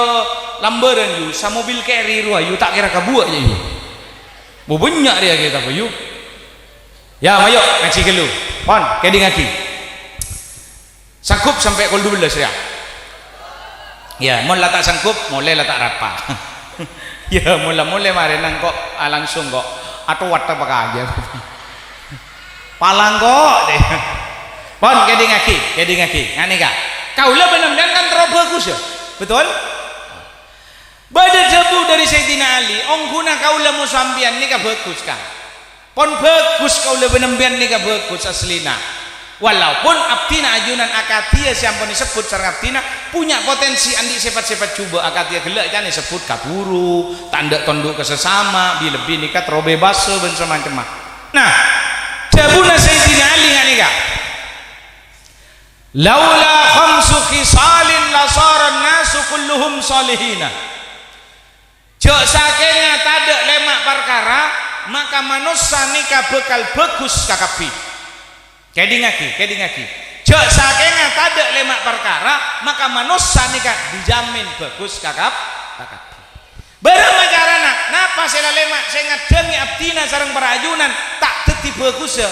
lambârân, yu, samobil carry rowa, yu, ta' kèra kabuwâ', ya, yu. Bâ bânnya' rèya kètab, yu. Ya, mayu, ngajhi ghâllu. Pon, kèdingngaghi. Sanggup sampè' kol dubellâs, ya? Ya, mon la ta' sanggup, molè la ta' rapa. Ya, mon la molè marèna engko', ah, langsung ko'. Atowat apa kajâ. Palangko', deh. Pon, kèdingngaghi, kèdingngaghi. Nganèka. Kaulâ bân sampèyan kan terro bhâghus, ya? Betul? Bâdâ dhâbu dâri Sayyidina Ali, "Ongghuna kaulâ mon sampèyan nèka bhâghus, Kang. Pon bhâghus kaulâ bân sampèyan nèka bhâghus asllina. Walaupun abdhina ajunan akadhiyâ sè ampon èsebbhut sareng abdhina punya potensi andi' sèfat-sèfat jhubâ' akadhiyâ ghellâ' can èsebbhut kabhuru, ta' endâ' tondhu' ka sasama, bi-, lebbi nèka terro bebas bân samacemma." Nah, dhâbuna Sayyidina Ali nganèka, "Laula khamsu khisalin lasaran nasu kulluhum shalihina." Jhâ' sakènga tadâ' lèma' parkara, maka manossa nèka bhâkal bhâghus kakabbhi. Kèdingngaghi, kèdingngaghi. Jhâ' sakènga tadâ' lèma' parkara, maka manossa nèka dijamin bhâghus kakab-, kakabbhi. Bârâmma carana? Napa sè la lèma' sè ngaddhângè abdhina sareng para ajunan ta' dhâddhi bhâghussa?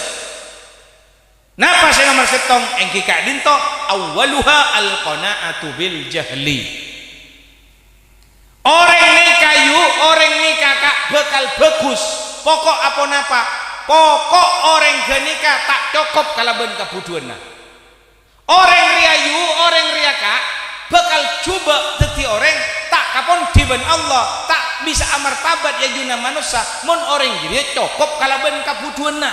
Napa sè nomer sèttong? Èngghi ka'dinto, awwaluha al-qana'atu bil jahli. Orèng nèka, yu, orèng nèka, Ka', bhâkal bhâghus. Poko' aponapa, poko' orèng ghânèka ta' cokop kalabân kabhudhuwânna. Orèng rèya, yu, orèng rèya, Ka', bhâkal jhubâ' dhâddhi orèng ta' kaponḍi bân Allah, ta' bisa amartabat è ajunanna manossa, mon orèng jârèya cokop kalabân kabhudhuwânna.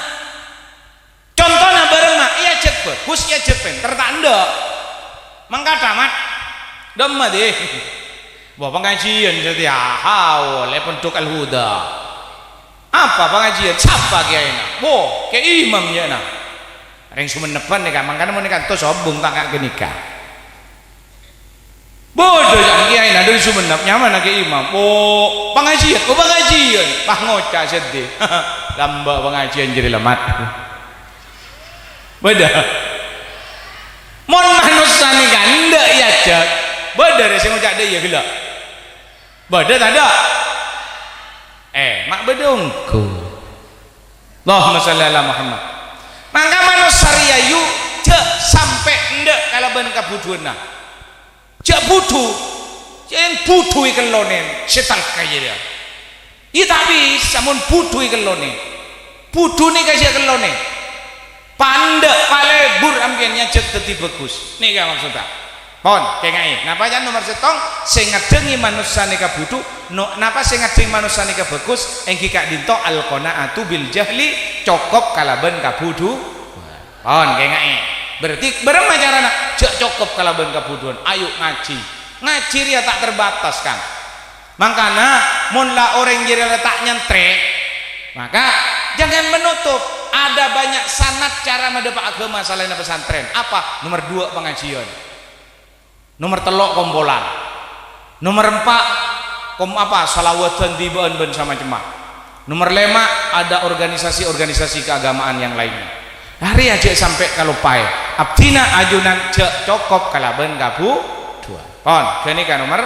Contona bârâmma, èajhâk bhâghus, èajhâk pènter, ta' endâ'. Mangkaddhâ, Mat. Dâmma, dhi. Wah, pangajiyân satèya, ha, ollè Pondok Al-Huda. Apa pangajiyân? Sapa kèyaèna? Wo, Kè Imam, yâ, na. Rèng Songennep nèka, mangkana mon nèka ènto sobung ta' ka ghânèka. Bâdâ jâ' kèyaèna dâri Songennep, nyamana Kè Imam. Oh, pangajiyân, oh, pangajiyân. Pas ngoca' seddhi. Lambâ' pangajiyân jârèya, Mat. Bâdâ. Mon manossa nèka endâ' èajhâk, bâdâ rè sè ngoca' dâ' iyâ ghellâ'? Bâdâ tadâ'? Eh, ma' bâdâ ongghu. Allahumma shalli ala Muhammad. Mangka manossa rèya, yu, jhâ' sampè' endâ' kalabân kabhudhuwânna. Jhâ' budhu. Jhâ' budhu èkellonè sè talka jârèya. Iyâ, ta' bisa mon budhu èkellonè. Budhu nèka jhâ' kellonè. Pandâ', palebur ampèyan nyajhâk dhâddhi bhâghus. Nèka maksodda. Pon, kènga'è. Napa jhâ' nomer sèttong? Sè ngaddhângè manossa nèka budhu. No, napa sè ngaddhângè manossa nèka bhâghus? Èngghi ka'dinto al-qana'atu bil jahli, cokop kalabân kabudhu-, Pon, kènga'è. Berarti bârâmma carana? Jhâ' cokop kalabân kabudhuwân. Ayo ngajhi. Ngajhi rèya ta' terbatas, Kang. Mangkana, mon la orèng jârèya la ta' nyantrè, maka jangan menutup. Ada banyak sanad cara madâpa' aghâma salaènna pesantren. Apa? Nomer dua, pangajhiyân. Nomer tello', kompolan. Nomer empa', kom-, apa, salawadhân dhibâ'ân bân samacemma. Nomer lèma', ada organisasi-organisasi keagamaan yang lainnya. Arèya jhâ' sampè' kaloppaè. Abdhina ajunan jhâ' cokop kalabân kabudhuwân. Pon, ghânèka nomer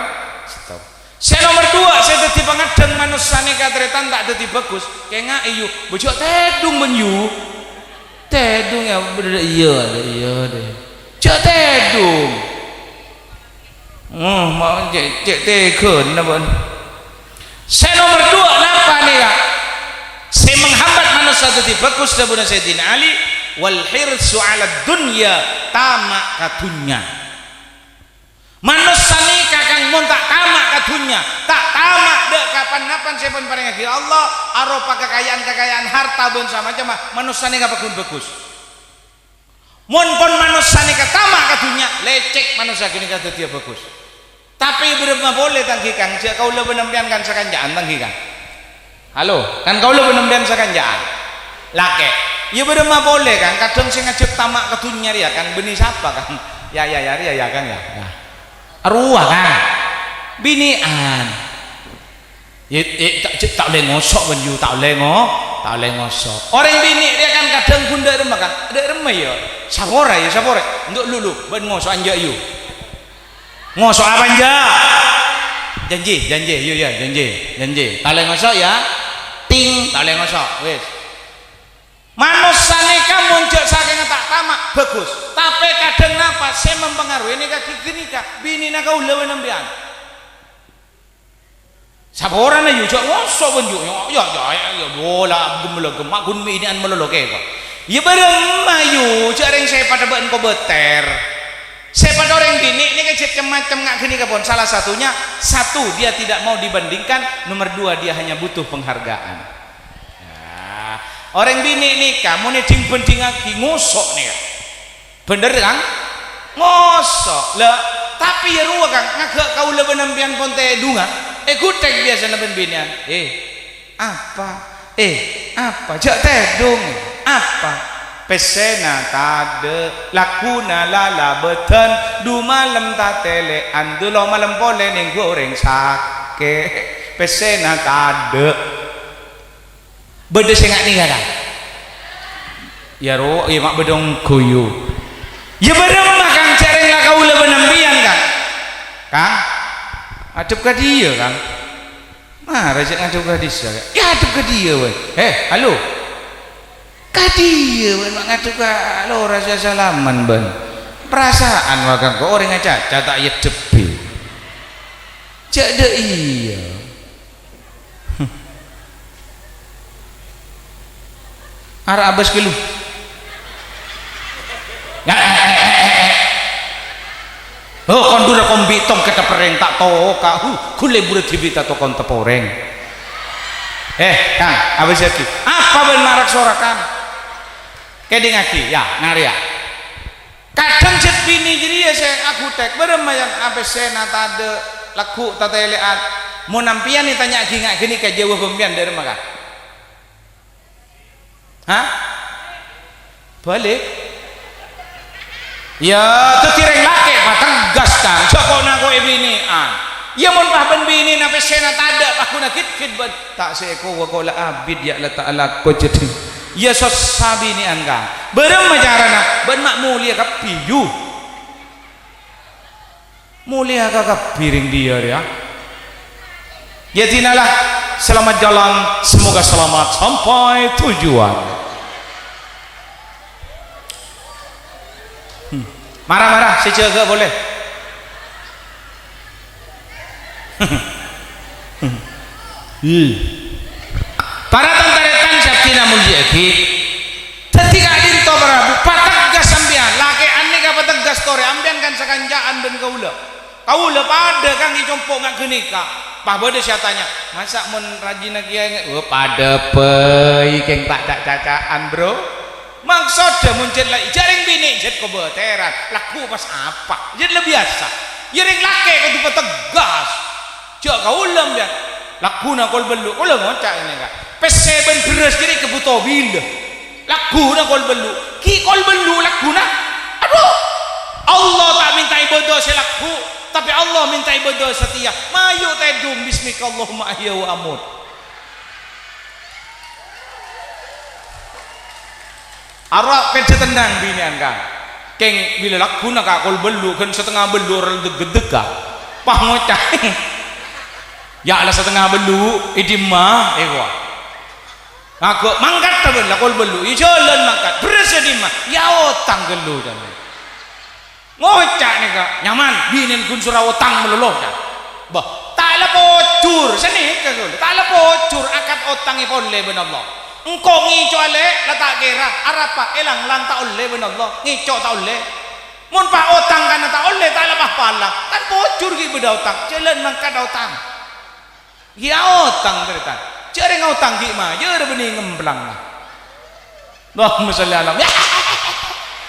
sèttong. Sè nomer dua, sè dhâddhi pangaddhâng manossa nèka tarètan ta' dhâddhi bhâghus. Kènga'è, yu, bâjâ tèdung bân, yu. Tèdung, yâ, bâdâ, iyâ, iyâ, dè. Jhâ' tèdung. Oh, ma-, cè', cè' tèghâna bân. Sè nomer dua, napa nèka? Sè menghambat manossa dhâddhi bhâghus, dhâbuna Sayyidina Ali, "Wal hirsu 'alad dunya," tama' ka dhunnya. Manossa nèka, Kang, mon ta' tama' ka dhunnya, ta' tama' dâ' ka pan-napan sè èparèngaghi Allah, aropa kakaja'an-kakaja'an harta bân samacemma, manossa nèka paggun bhâghus. Mon pon manossa nèka tama' ka dhunnya, lècèk manossa ghânèka dhâddhiyâ bhâghus. Tapè bârâmma polè, ta' ènggi, Kang, jhâ' kaulâ bân sampèyan kan sakanjâ'ân, ta' ènggi, Kang? Halo, kan kaulâ bân sampèyan sakanjâ'ân. Lakè'. Iyâ bârâmma polè, Kang? Kadhâng sè ngajhâk tama' ka dhunnya rèya, Kang, bânnè sapa, Kang? Ya, ya, ya, rèya, ya, Kang, ya. Ya. Arowa, Kang. Binè'an. Yâ, yâ, ta', jhâ', ta' ollè ngoso', bân, yu, ta' ollè ngo-, ta' ollè ngoso'. Orèng binè' rèya, Kang, kadhâng ghun dâ' remma, Kang. Dâ' remma, yâ. Saporè, yâ, saporè. Endu' lu, lu, bân ngoso' enjâ', yu. Ngoso' apa enjâ'? Janji, janji, yu, ya, janji, janji. Ta' ollè ngoso', ya. Ting, ta' ollè ngoso'. Wis. Manossa nèka mon jhâ' sakènga ta' tama', bhâghus. Tapè kadhâng napa sè mampangaroè nèka ghi-, ghânèka, binèna kaulâ bân sampèyan. Saporana, yu, jhâ' ngoso', bân, yu, ya, ya, ya, ya, ya, bola, gem-, la gemma', ghun binè'an malolo kèya. Iyâ bârâmma, yu, jhâ' rèng sè padâ bân kobâtèr. Sè padâ orèng binè' nèka jhâ' cem-macem nga' ghânèka pon. Salah satunya, satu, dia tidak mau dibandingkan. Nomor dua, dia hanya butuh penghargaan. Nah, orèng binè' nèka mon èdhing-bhândhingngaghi ngoso' nèka. Bhender, Kang? Ngoso'. La, tapè yâ rowa, Kang, ngaghâ' kaulâ bân sampèyan pon tèdunga. Èghutèk biyasana bân binè'an. Eh, apa? Eh, apa? Jhâ' tèdung. Apa? Pèssèna tadâ', lagghuna lalabâdhân, du malem tatèlè'an, du lo malem polè nèngghu orèng sakè'. Pèssèna tadâ'. Bâdâ sè nga' nèka, Kang? Yâ ro, iyâ ma' bâdâ ongghu, yu. Yâ bârâmma, Kang, jhâ' rèng la kaulâ bân sampèyan, Kang? Kang? Adhep ka dhiyâ, Kang? Mara jhâ' ngadhep ka dhisa, Kang. Yâ adhep ka dhiyâ, wè. Hè, halo. Ka dhiyâ, wè, ma' ngadhep ka lora sè asalaman, bân. Parasaan, wè, Kang, ko' orèng acaca ta' èadhebbhi. Jhâ' dâ' iyâ. Ara' abâs ghâllu. Ya, eh, eh, eh, eh, eh. Oh, kondura kombi tong kata pereng ta' toka. Huh, ghulè buru dhibi' ta' tokon teporeng. Eh, Kang, abâs ghâllu. Apa bân marak sorakan? Kèdingngaghi, ya, ngarè, ya. Kadhâng jhât binè jârèya sè aghutèk, bârâmma yan apèssèna tadâ', lagghu' tatèlè'an. Mon sampèyan ètanya'aghi nga' ghânèka jâwâb sampèyan dâ' remma, Kang? Hah? Bâli'? Yâ, dhâddhi rèng lakè' pategas, Kang. Jhâ' ko'-nako'è binè'an. Yâ, mon pas bân binèna pèssèna tadâ', pas ghuna git-git bân. Ta' sè èkowa ko' la abit, yâ, la ta' alako jâdhi. Yâ, sossa binè'an, Kang. Bârâmma carana? Bân ma' molèya kabbhi, yu. Molèya ka kabbhi rèng dhiyâ rèya. Ya, dinalah, selamat jalan, semoga selamat sampai tujuan. Hmm. Mara-mara, sè jâgâ polè. Hmm. Para tan-tarètan sè abdhina molja'aghi, dhâddhi ka'dinto para rabu, pateggas sampèyan, lakè'an nèka pateggas torè, sampèyan kan sakanca'an bân kaulâ. Kaulâ padâ kan ècompo' nga' ghânèka. Pas bâdâ sè atanya, "Masa' mon rajina kèyaè nga'?" "Oh, padâ bhâi, kèng ta' ca'-caca'an, Bro." Maksodda mon jhât la-, jhâ' rèng binè' jhât kobâtèran, lagghu pas apa? Jhât la biyasa. Iyâ rèng lakè' kodhu pateggas. Jhâ' kaulâ, sampèyan. Lagghuna kol bâllu', kaulâ ngoca' ghânèka. Pèssè bân bherrâs jârèya èkabhuto bilâ. Lagghuna kol bâllu'. Ghi' kol bâllu' lagghuna. Adhu! Allah ta' mènta ibâdâ sè lagghu, tapè Allah mènta ibâdâ satèya. Mayu tèdung, "Bismika Allahumma ahya wa amut." Arowa pèdâ tennang binè'an, Kang. Kèng bilâ lagghuna ka' kol bâllu', ghân satengnga bâllu' orèng deg-gedegghâ. Pas ngoca'. Ya Allah, satengnga bâllu', è dimma, è kowa. Ngaghâ' mangkat bân la kol bâllu', ya jhâlân mangkat. Bherrâs è dimma, ya otang ghâllu, jâ. Ngoca' nèka, nyaman, binèn ghun soro otang malolo, jâ. Bâh, ta' la pojhur, sanèka ghun, ta' la pojhur akad otangngè polè bân Allah. Engko' ngèco'a lè', la ta' kèra, arapa, èlang-lang ta' ollè bân Allah, ngèco' ta' ollè. Mon pas otang kana ta' ollè, ta' la pas palang, kan pojhur ghi' bâdâ otang, jhâlân mangkat otang. Iyâ otang, tarètan. Jhâ' rèng otang ghi' majâr bânnè ngemplang. Allahumma shalli ala.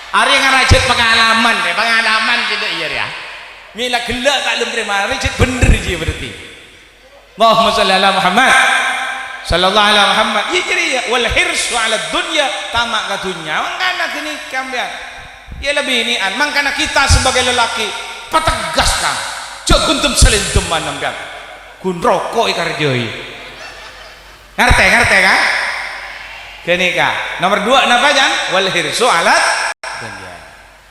Arèya ngarajât pangalaman, rè. Pangalaman kita iyâ, rè, ya. Mèla ghellâ' ta' lem prèman, arèya jhât bhendher jiyâ berarti. Allahumma shalli ala Muhammad. Sallallahu ala Muhammad. Iyâ jârèya, wal hirsu ala dunya, tama' ka dhunnya. Mangkana ghânèka, sampèyan. Iyâ la binè'an. Mangkana kita sebagai lelaki, pateggas, Kang. Jhâ' ghundem salèndem, sampèyan. Ghun roko' èkarjâi. Ngartè, ngartè, kan? Ghânèka. Nomer duwâ' napa, Jang? Wal hirsu alat dunya.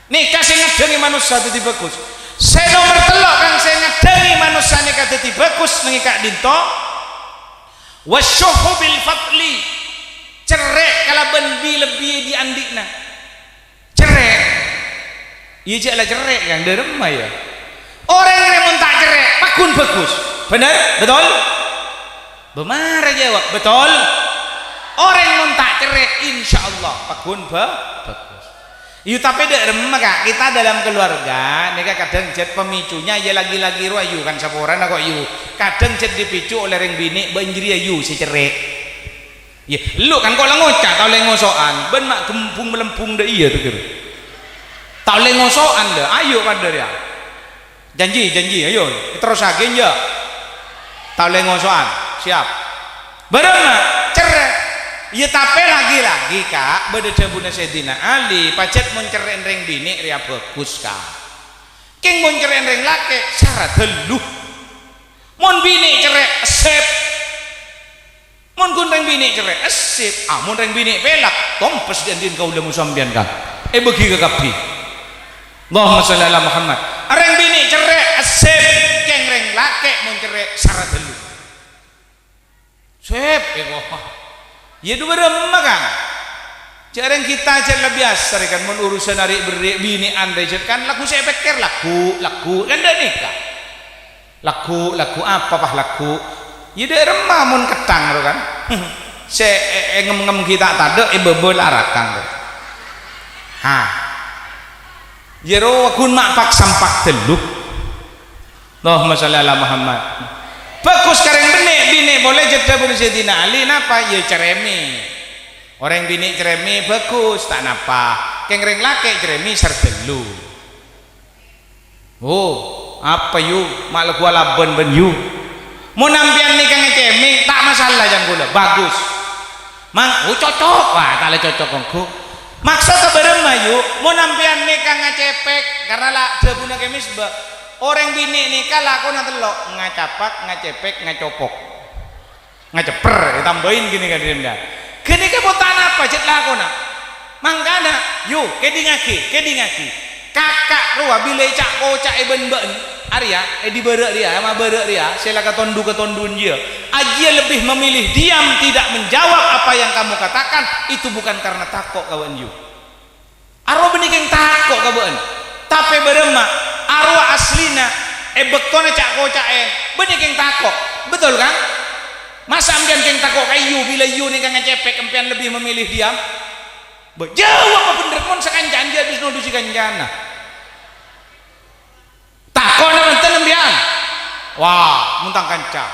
Nèka sè ngaddhângè manossa dhâddhi bhâghus. Sè nomer tello', Kang, sè ngaddhângè manossa nèka dhâddhi bhâghus nèngè ka'dinto. Wasyuhhu bil fadli. Cerrè' kalabân bi-, lebbi è dhi'-andhi'na. Cerrè'. Iyâ, jhâ' la cerrè', Kang, dâremma, yâ. Orèng rè mon ta' cerrè', pagghun bhâghus. Bhender? Betul? Bâ mara jâwâb, betul? Orèng mon ta' cerrè', insyaallah, pagghun bhâ-, bhâghus. Iyâ, tapè dâremma, Kak, kita dalam keluarga, nèka kadhâng jhât pemicunya, yâ, lagi-lagi rowa, yu, kan saporana kok, yu. Kadhâng jhât dipicu olè rèng binè', bâ'na jârèya, yu, sè cerrè'. Iyâ, ellu' kan kok la ngoca' ta' ollè ngoso'an, bân ma' gembung-melembung dâ' iyâ, ta' ollè ngoso'an, dâ', ayo, padâ rèya. Janji, janji, ayo, terrossaghi, enjâ'. Ta' ollè ngoso'an, siap. Bârâmma, cerrè'. Iyâ, tapè lagi-lagi, Kak, bâdâ dhâbuna Sayyidina Ali, pajhât mon cerrè'na rèng binè' rèya bhâghus, Kak. Kèng mon cerrè'na rèng lakè', sara ghâllu. Mon binè' cerrè', sip. Mon ghun rèng binè' cerrè', sip. Ah, mon rèng binè' pèlak, tompes dhi'-andhi'na kaulâ mon sampèyan, Kang. Èbâghi ka kabbhi. Allahumma shalli ala Muhammad. Rèng binè' cerrè', sip. Kèng rèng lakè' mon cerrè', sara ghâllu. Sip, èko. Iyâ, dhu bârâmma, Kang. Jhâ' rèng kita jhât la biyasa, rè, kan, mon urusan arè' berrè', binè'an, rè, jhât, kan, lagghu sè èpèkkèr, lagghu, lagghu, kan, dâ' nèka. Lagghu, lagghu apa, pas lagghu? Iyâ, dâ' remma mon ketthang, ro, kan? Sè è-, èngem-ngem ghi' ta' tadâ', èbâbâ la arakang, ro. Ha. Iyâ, ro, ghun ma' pak-sampak ghâllu. Allahumma shalli ala Muhammad. Bhâghus ka rèng bânnè, binè' polè jhât dhâbuna Sayyidina Ali, napa? Iyâ, cerrèmmè. Orèng binè' cerrèmmè bhâghus, ta' napa. Kèng rèng lakè' cerrèmmè sara ghâllu. Oh, apa, yu? Ma' lagghu alabân bân, yu. Mon sampèyan nèka ngacèmè, ta' masalah, jhâng kaulâ. Bhâghus. Mang, oh, cocok. Wah, ta' la cocok ongghu. Maksoddhâ bârâmma, yu? Mon sampèyan nèka ngacèpèk, karna la dhâbuna Kè Misbah, orèng binè' nèka lakona tello', ngacapak, ngacèpèk, ngacopok. Ngacepper, ètambâi ghânèka dhâddhi dhâ'. Ghânèka pon ta' napa jhât lakona. Mangkana, yu, kèdhingngaghi, kèdhingngaghi. Kaka' rowa bilâ èca'-koca'è bân bâ'na, arèya, è dibârâ' rèya, è mabârâ' rèya, sè la katondhu-katondhuwân jiyâ. Ajiyâ lebih memilih diam, tidak menjawab apa yang kamu katakan, itu bukan karena tako' ka bâ'na, yu. Arowa bânnè kèng tako' ka bâ'na. Tapè bârâmma, arowa aslina, è bâktona ca'-koca'è, bânnè kèng tako'. Betul, kan? Masa' sampèyan kèng tako' ka yu, bilâ yu nèka ngacepek, sampèyan lebbi memilih diam? Bâ, jâwâb bhender, mon sakanca'an jâ' dus-nodusi kancana. Tako' napa enten sampèyan? Wah, mon tang kanca.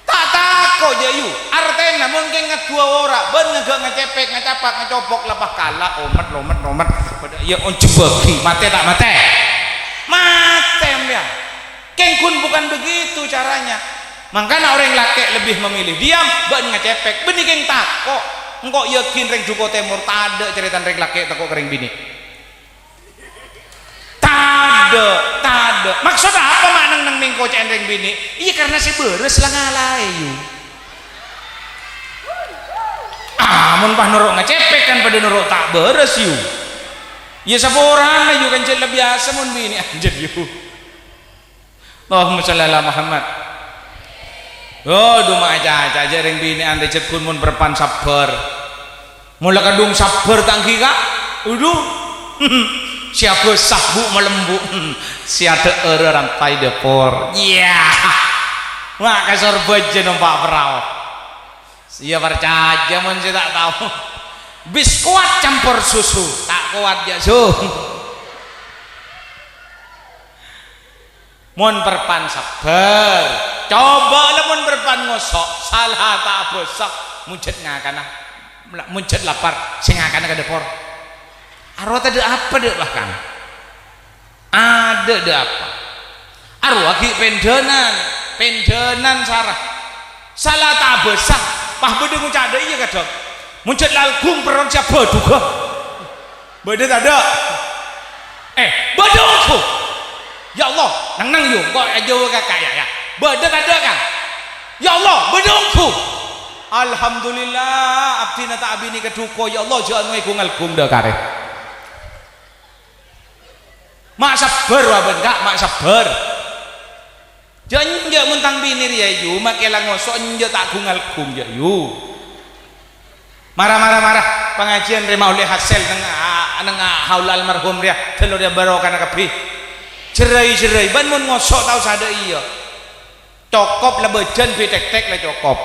Ta' tako' jâ' yu, artèna mon kèng ngaduwâ ora, bân ngaghâ' ngacepek, ngacapak, ngacopok, la pas kala, omet, lomet, lomet. Padâ iyâ onjhebâghi, matè ta' matè? Matè sampèyan. Kèng ghun bukan begitu caranya. Mangkana orèng lakè' lebbi memilih diam bân ngacepek. Bânnè kèng tako'. Engko' yakin rèng Duko Tèmor tadâ' carètana rèng lakè' tako' ka rèng binè'. Tadâ', tadâ'. Maksod apa ma' neng-neng mèngko ca'èn rèng binè'? Iyâ, karna sè bârâs la ngalaè, yu. Ah, mon pas noro' ngacepek kan padâ noro' ta' bârâs, yu. Iyâ, saporana, yu, kan jhâ' la biyasa mon binè' anjhât, yu. Allahumma shalli ala Muhammad. Oh, du ma' aca-aca jâ' rèng binè'an rè jhât ghun mon bârâmpan sabbhâr. Mola kadhung sabbhâr ta' ènggi, Ka'. Udhu. Sè abâsa bu' malembu'. Sè adhâ'ârâ rantai dâpor. Iyâ. Ma' kasor bâjâ nompa' parao. Iyâ, parcajâ mon sè ta' tao. Biskuat campor susu. Ta' kowat jâ', Su. Mon bârâmpan sabbhâr, coba la mon bârâmpan ngoso', sala ta' abâsa, mon jhât ngakana, mon jhât lapar, sè ngakana ka dâpor. Arowa tadâ' apa dâ' bahkan. Adâ' dâ' apa. Arowa ghi' pendhânan, pendhânan sara. Sala ta' abâsa, pas bâdâ ngoca' dâ' iyâ kadhâng. Mon jhât lalghung perrot sè abâdhughâ. Bâdâ tadâ'? Eh, bâdâ ongghu. Ya Allah, neng-neng yu, engko' ajâwâ kaka' ya, ya. Bâdâ tadâ', Kang? Ya Allah, bâdâ ongghu. Alhamdulillah, abdhina ta' abinè ka duko, ya Allah, jhâ' anoè ghung-ngalghung dâ' karè. Ma' sabbhâr, wa bân, Ka', ma' sabbhâr. Jhâ' enjâ' mon tang binè rèya, yu, makè la ngoso' enjâ' ta' ghung-ngalghung, jhâ', yu. Mara, mara, mara. Pangajiyân rè maollè hasèl neng, a-, neng, a-, haul almarhum rèya, ghâllu rèya barokana kabbhi. Jherrai-jherrai, bân mon ngoso' ta' osa dâ' iyâ. Cokop la bâjân bi' tek-tek la cokop.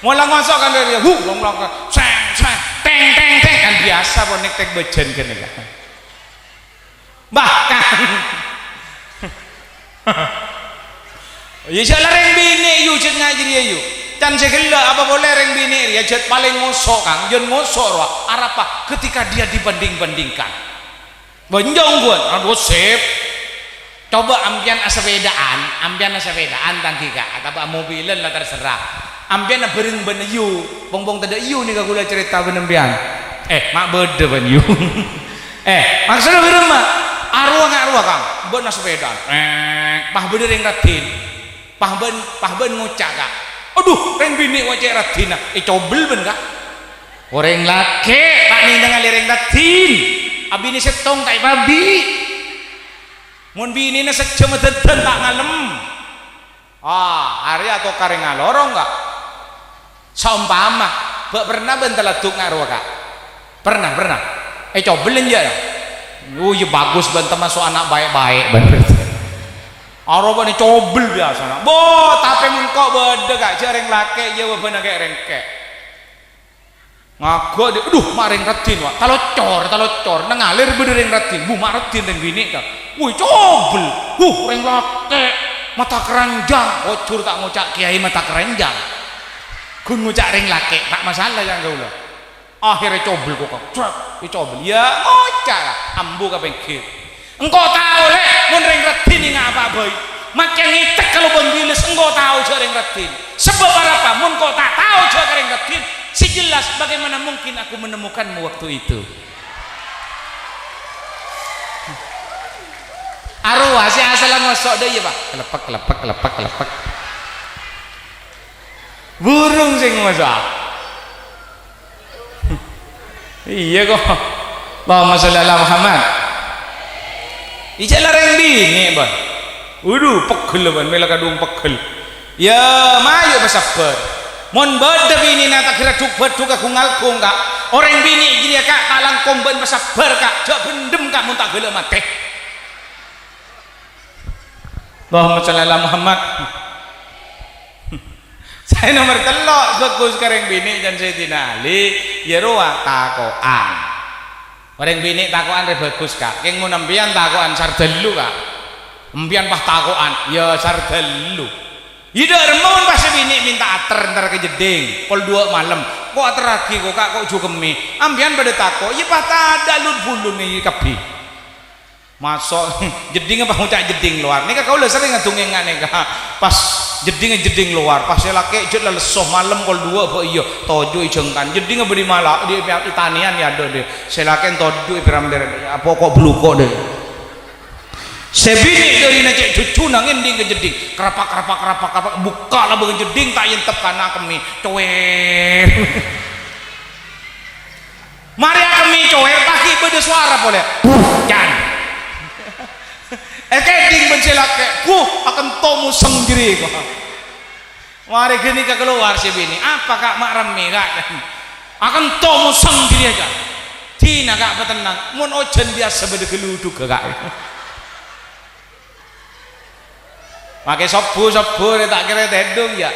Mola ngoso' kan rèya, hu, long, long, seng, seng, teng, teng, teng, kan biyasa pon tek-tek bâjân ghânèka. Bahkan, ya, jhâ' la rèng binè', yu, jhât ngajhâriyâ, yu. Can sè ghellâ', apa polè rèng binè' rèya jhât palèng ngoso', Kang. Jhân ngoso' rowa. Arapa? Ketika dia dibanding-bandingkan. Bânjong, buat. Aduh, sip. Coba ampèyan asapèdaan, ampèyan asapèdaan, tang ghi, Ka'. Atabâ amobilan la terserah. Ampèyan abhâreng bân yu. Pong-pong tadâ' yu nèka kaulâ carèta bân ampèyan. Eh, ma' bâdâ bân yu. Eh, maksodda bârâmma? Arowa nga' rowa, Kang. Bân asapèdaan. Eh, pas bâdâ rèng raddhin. Pas bân, pas bân ngoca', Ka'. Adhu, rèng binè' wa cè' raddhinna. Ècobel bân, Ka'. Orèng lakè' ta' nèng ngalè rèng raddhin. Abinè sèttong ta' èpabi'. Mon binèna sajjhâm adhâddhân ta' ngalem. Ah, arèya tokar è ngalorong, Ka'. Saompama, bâ' pernah bân taladdhuk nga' rowa, Ka'? Pernah, pernah. Ècobel enjâ', ya? Oh, iyâ, bagus, bân tamaso' ana' baik-baik, bân. Arowa bân ècobel biyasana. Bo, tapè mon engko' bâdâ, Ka', jhâ' rèng lakè' jâwâbhânna kè'-rèngkè'. Ngaghâ' dhi', "Adhu, ma' rèng raddhin, wa'. Talocor, talocor. Neng ngalèr bâdâ rèng raddhin. Bu, ma' raddhin rèng binè', Ka'." Wih, cobel. "Huh, rèng lakè'. Mata keranjang." Ojhur ta' ngoca' kèyaè mata keranjang. Ghun ngoca' rèng lakè', ta' masalah, ya, kaulâ. Akhèrra cobel, kok, Kang. Crak, ècobel. Ya, ngoca', Ka'. Ambu ka pèngghir. Engko' tao, Lè', mon rèng raddhin enga' apa bhâi. Makè ngètek ka lobâng bilâs, engko' tao jhâ' rèng raddhin. Sabâb arapa? Mon engko' ta' tao jhâ' ka rèng raddhin, sè jelas bagaimana mungkin aku menemukanmu waktu itu? Arowa sè asalla ngoso' dâ' iyâ, Pak. Kelepek, kelepek, kelepek, kelepek. Burung sè ngoso'a. Iyâ, kok. Allahumma sholli ala Muhammad. Ijâ' la rèng binè', bân. Adhu, pegghel, bân. Mèla kadhung pegghel. Ya, mayu pasabbhâr. Mon bâdâ binèna ta' ghârâ dhuk-bhâdhuk aghung-alghung, Ka'. Orèng binè' jârèya, Ka', ta' langkong bân pasabbhâr, Ka'. Jhâ' bhendhem, Ka', mon ta' ghellâ' matè. Allahumma sholli ala Muhammad. Nomer tello', bhâghus ka rèng binè' can Sayyidina Ali, iyâ rowa tako'an. Orèng binè' tako'an rè bhâghus, Ka'. Kèng mon sampèyan tako'an sardhâllu, Ka'. Sampèyan pas tako'an, iyâ sardhâllu. Iyâ dâ' remma mon pas sè binè' mènta ater entar ka jeddhing, kol duwâ' malem. Ko' aterraghi, ko', Ka', ko' jhâ' kemmè. Sampèyan padâ tako', iyâ pas tadâ' lun-bulun kabbhi. Maso' jeddhingnga pas ngoca' jeddhing lowar. Nèka kaulâ serrèng adhungngènga nèka. Pas jeddhingnga jeddhing lowar, pas sè lakè' jhât la lesso malem kol duwâ' bâ' iyâ, toju'i jhângkan. Jeddhingnga bâdhi mala, dhi-, itanèyan iyâ, adhu, dhi-, sè lakè' toju'i pèramber, apa ko' bluko', dhi. Sè binè' dârina cè' jhujhuna ngèndhing ka jeddhing. Krapak, krapak, krapak, krapak, bukka' labângnga jeddhing, ta' èyentep kana' kemmè. Cower. Marè akemmè cower, paghi' bâdâ sowara polè. Buh, can. Èkèdhing bân sè lakè', buh, akento mosèng jârèya. Marè ghânèka kalowar sè binè', "Apa, Ka', ma' rammè, Ka'?" "Akento mosèng jârèya, Ka'." Dina, Ka', patennang, mon ojhân biyasa bâdâ ghâludhugghâ, Ka'. Makè sobbhu-sobbhu rè ta' kèra tèdung, yâ.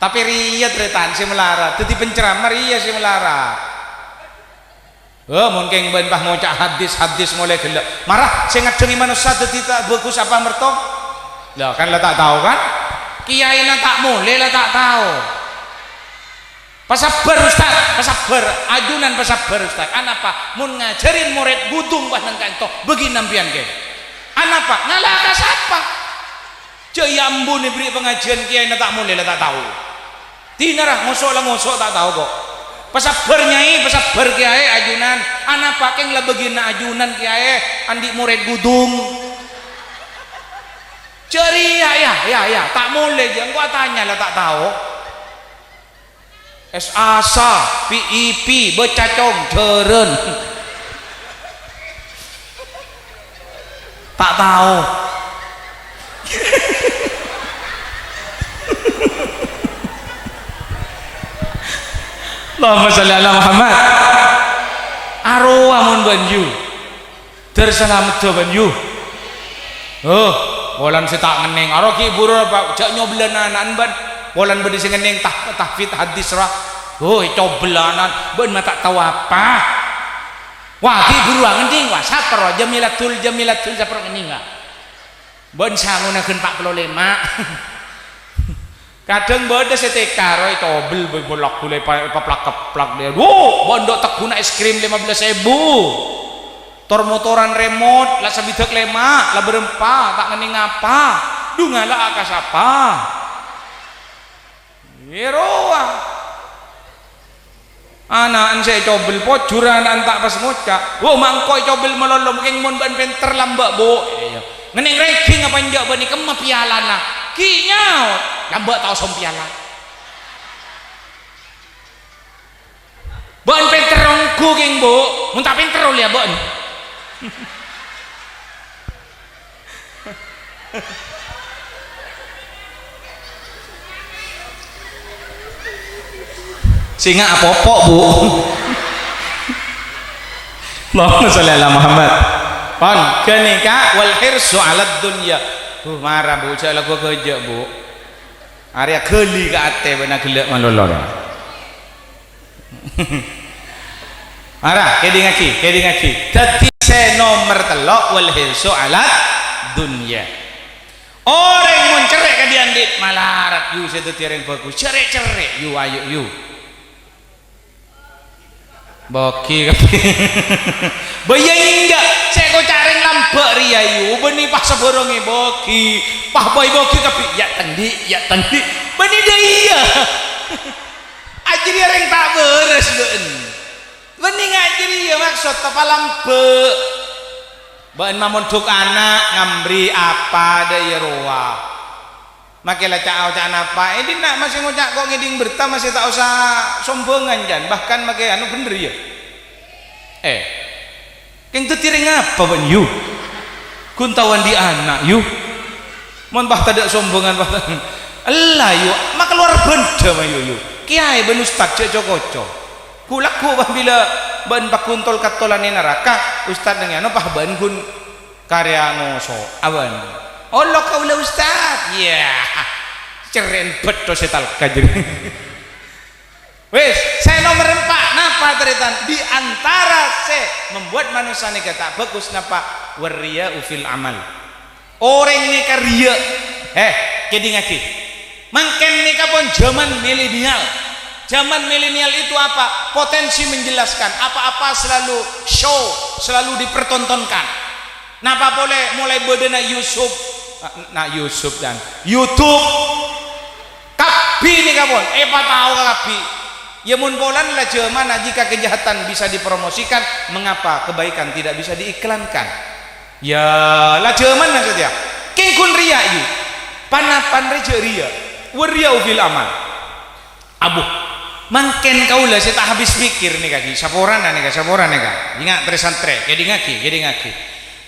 Tapè rèya tarètan sè malarat. Dhâddhi penceramah rèya sè malarat. Oh, mon kèng bân pas ngoca' hadis-hadis molaè ghellâ'. Mara sè ngaddhângi manossa dhâddhi ta' bhâghus apa mertong? Lah, kan la ta' tao, kan? Kiyaèna ta' molè la ta' tao. Pasabbhâr, Ustaz, pasabbhâr. Ajunan pasabbhâr, Ustaz. Anapa? Mon ngajhârin morèd budung pas neng ka'ento, bâgina sampèyan, kèng. Anapa? Ngala' ka sapa? Jâ' iyâ ambu nèbri pangajiyân kiyaèna ta' molè la ta' tao. Dinara ngoso' la ngoso' ta' tao, ko'. Pasabbhâr, Nyaè, pasabbhâr, Kiyaè, ajunan. Anapa kèng la bâgiyânna ajunan, Kiyaè, andi' morèd budung? Jârèya, yâ, yâ, yâ, ta' molè, jâ' engko' atanya la ta' tao. S A S A, P I P, bâca cong, jhârân. Ta' tao. Allahumma shalli ala Muhammad. Arowa mon bân yu. Dâr salameddhâ bân yu. Oh, polana sè ta' ngennèng. Aro ghi' buru apa? Jâ' nyoblâna ana'na bân. Polana bâdâ sè ngennèng tah-, tahfidz hadis ra. Oh, ècoblâ ana'na. Bân ma' ta' tao apa. Wah, ghi' buru ngennèng, wah, sapro Jamilatul, Jamilatul sapro ngennèng, wah. Bân sangona ghân pa' polo lèma'. Kadhâng bâdâ sè tèka rowa ècobel, bân bolak-balik pa-, paplak-keplak dhiyâ. Wo, bân dâ' tegghuna es krim lèma bellâs èbu. Tor-motoran remot, la sabidhâk lèma', la bârâmpa, ta' ngennèng apa. Dhu ngala'a ka sapa? È rowa. Ana'na sè ècobel pojhur, ana'na ta' pas ngoca', "Wo, ma' engko' ècobel malolo, kèng mon bâ'na pènter lambâ', Bu'." Iyâ. Ngennèng rèngging apa enjâ' bâ'na kemma pialana? Ghi' nyaot, "Lambâ' ta' osom piala." Bâ'na pènter ongghu, kèng, Bu'. Mon ta' pènter ollèya bâ'na. Sènga' apopo, Bu'. Allahumma sholli ala Muhammad. Pon, ghânèka wal hirsu 'alad dunya. Bu, mara, Bu, jâ' lagghu ghâjâ', Bu. Arèya ghâli ka atè bâ'na ghellâ' malolo. Ara, kèdingngaghi, kèdingngaghi. Dhâddhi sè nomer tello', wal hirsu 'alad dunya. Orèng mon cerrè' ka dhi'-andhi', malarat, yu, sè dhâddhi orèng bhâghus. Cerrè'-cerrè', yu, ayo, yu. Bâgi kabbhi. Bâ iyâ enjâ', sè èkoca' rèng lambâ' rèya, yu, bânnè pas sabârângngè bâgi. Pas bâi bâgi kabbhi, yâ' tendhi', yâ' tendhi'. Bânnè dâ' iyâ. Ajârèya rèng ta' bârâs bâ'na. Bânnè ngajârèya maksodda palambâ'. Bâ'na mamondhuk ana' ngambri apa dâ' iyâ rowa. Makè la ca'-oca'an apa? È dinna' masè ngoca' ko' ngèdhing berta masè ta' osa sombhângan, can. Bahkan makè anu bhender, yâ. Eh. Kèng dhâddhi rèng apa bâ'na, yu? Ghun tao andi' ana', yu. Mon pas tadâ' sombhângan, pas ta-, ella, yu, makalowar bhândhâ, ma', yu, yu. Kèyaè bân ustad jâ' co-koco. Ghu-, lagghu' apabila bâ'na paghuntol-kattolan è naraka, ustad neng è ano pas bâ'na ghun karè ngoso', abân. Olo kaulâ ustad. Iyâ. Cerrèn bâtto sè talka jârèya. Wis, sè nomer empa', napa tarètan? Di antara sè membuat manossa nèka ta' bhâghus napa? Warriya'u fil amal. Orèng nèka riya'. Heh, kèdingngaghi. Mangkèn nèka pon jhâman milenial. Jhâman milenial itu apa? Potensi menjelaskan. Apa-apa selalu show, selalu dipertontonkan. Napa polè molaè bâdâna Yusuf, na' Yusuf dan YouTube. Kabbhi nèka pon, èpatao ka kabbhi. Ya mon polana la jhâmanna jika kejahatan bisa dipromosikan, mengapa kebaikan tidak bisa diiklankan? Ya, la jhâmanna satèya. Kèng ghun riya', yu. Pan-apan rè jhâ' riya'. Warriya'u fil amal. Abu, mangkèn kaulâ sè ta' habis pikir nèka, Ki. Saporana nèka, saporana nèka. Ènga' trè-santrè, kèdingngaghi, kèdingngaghi.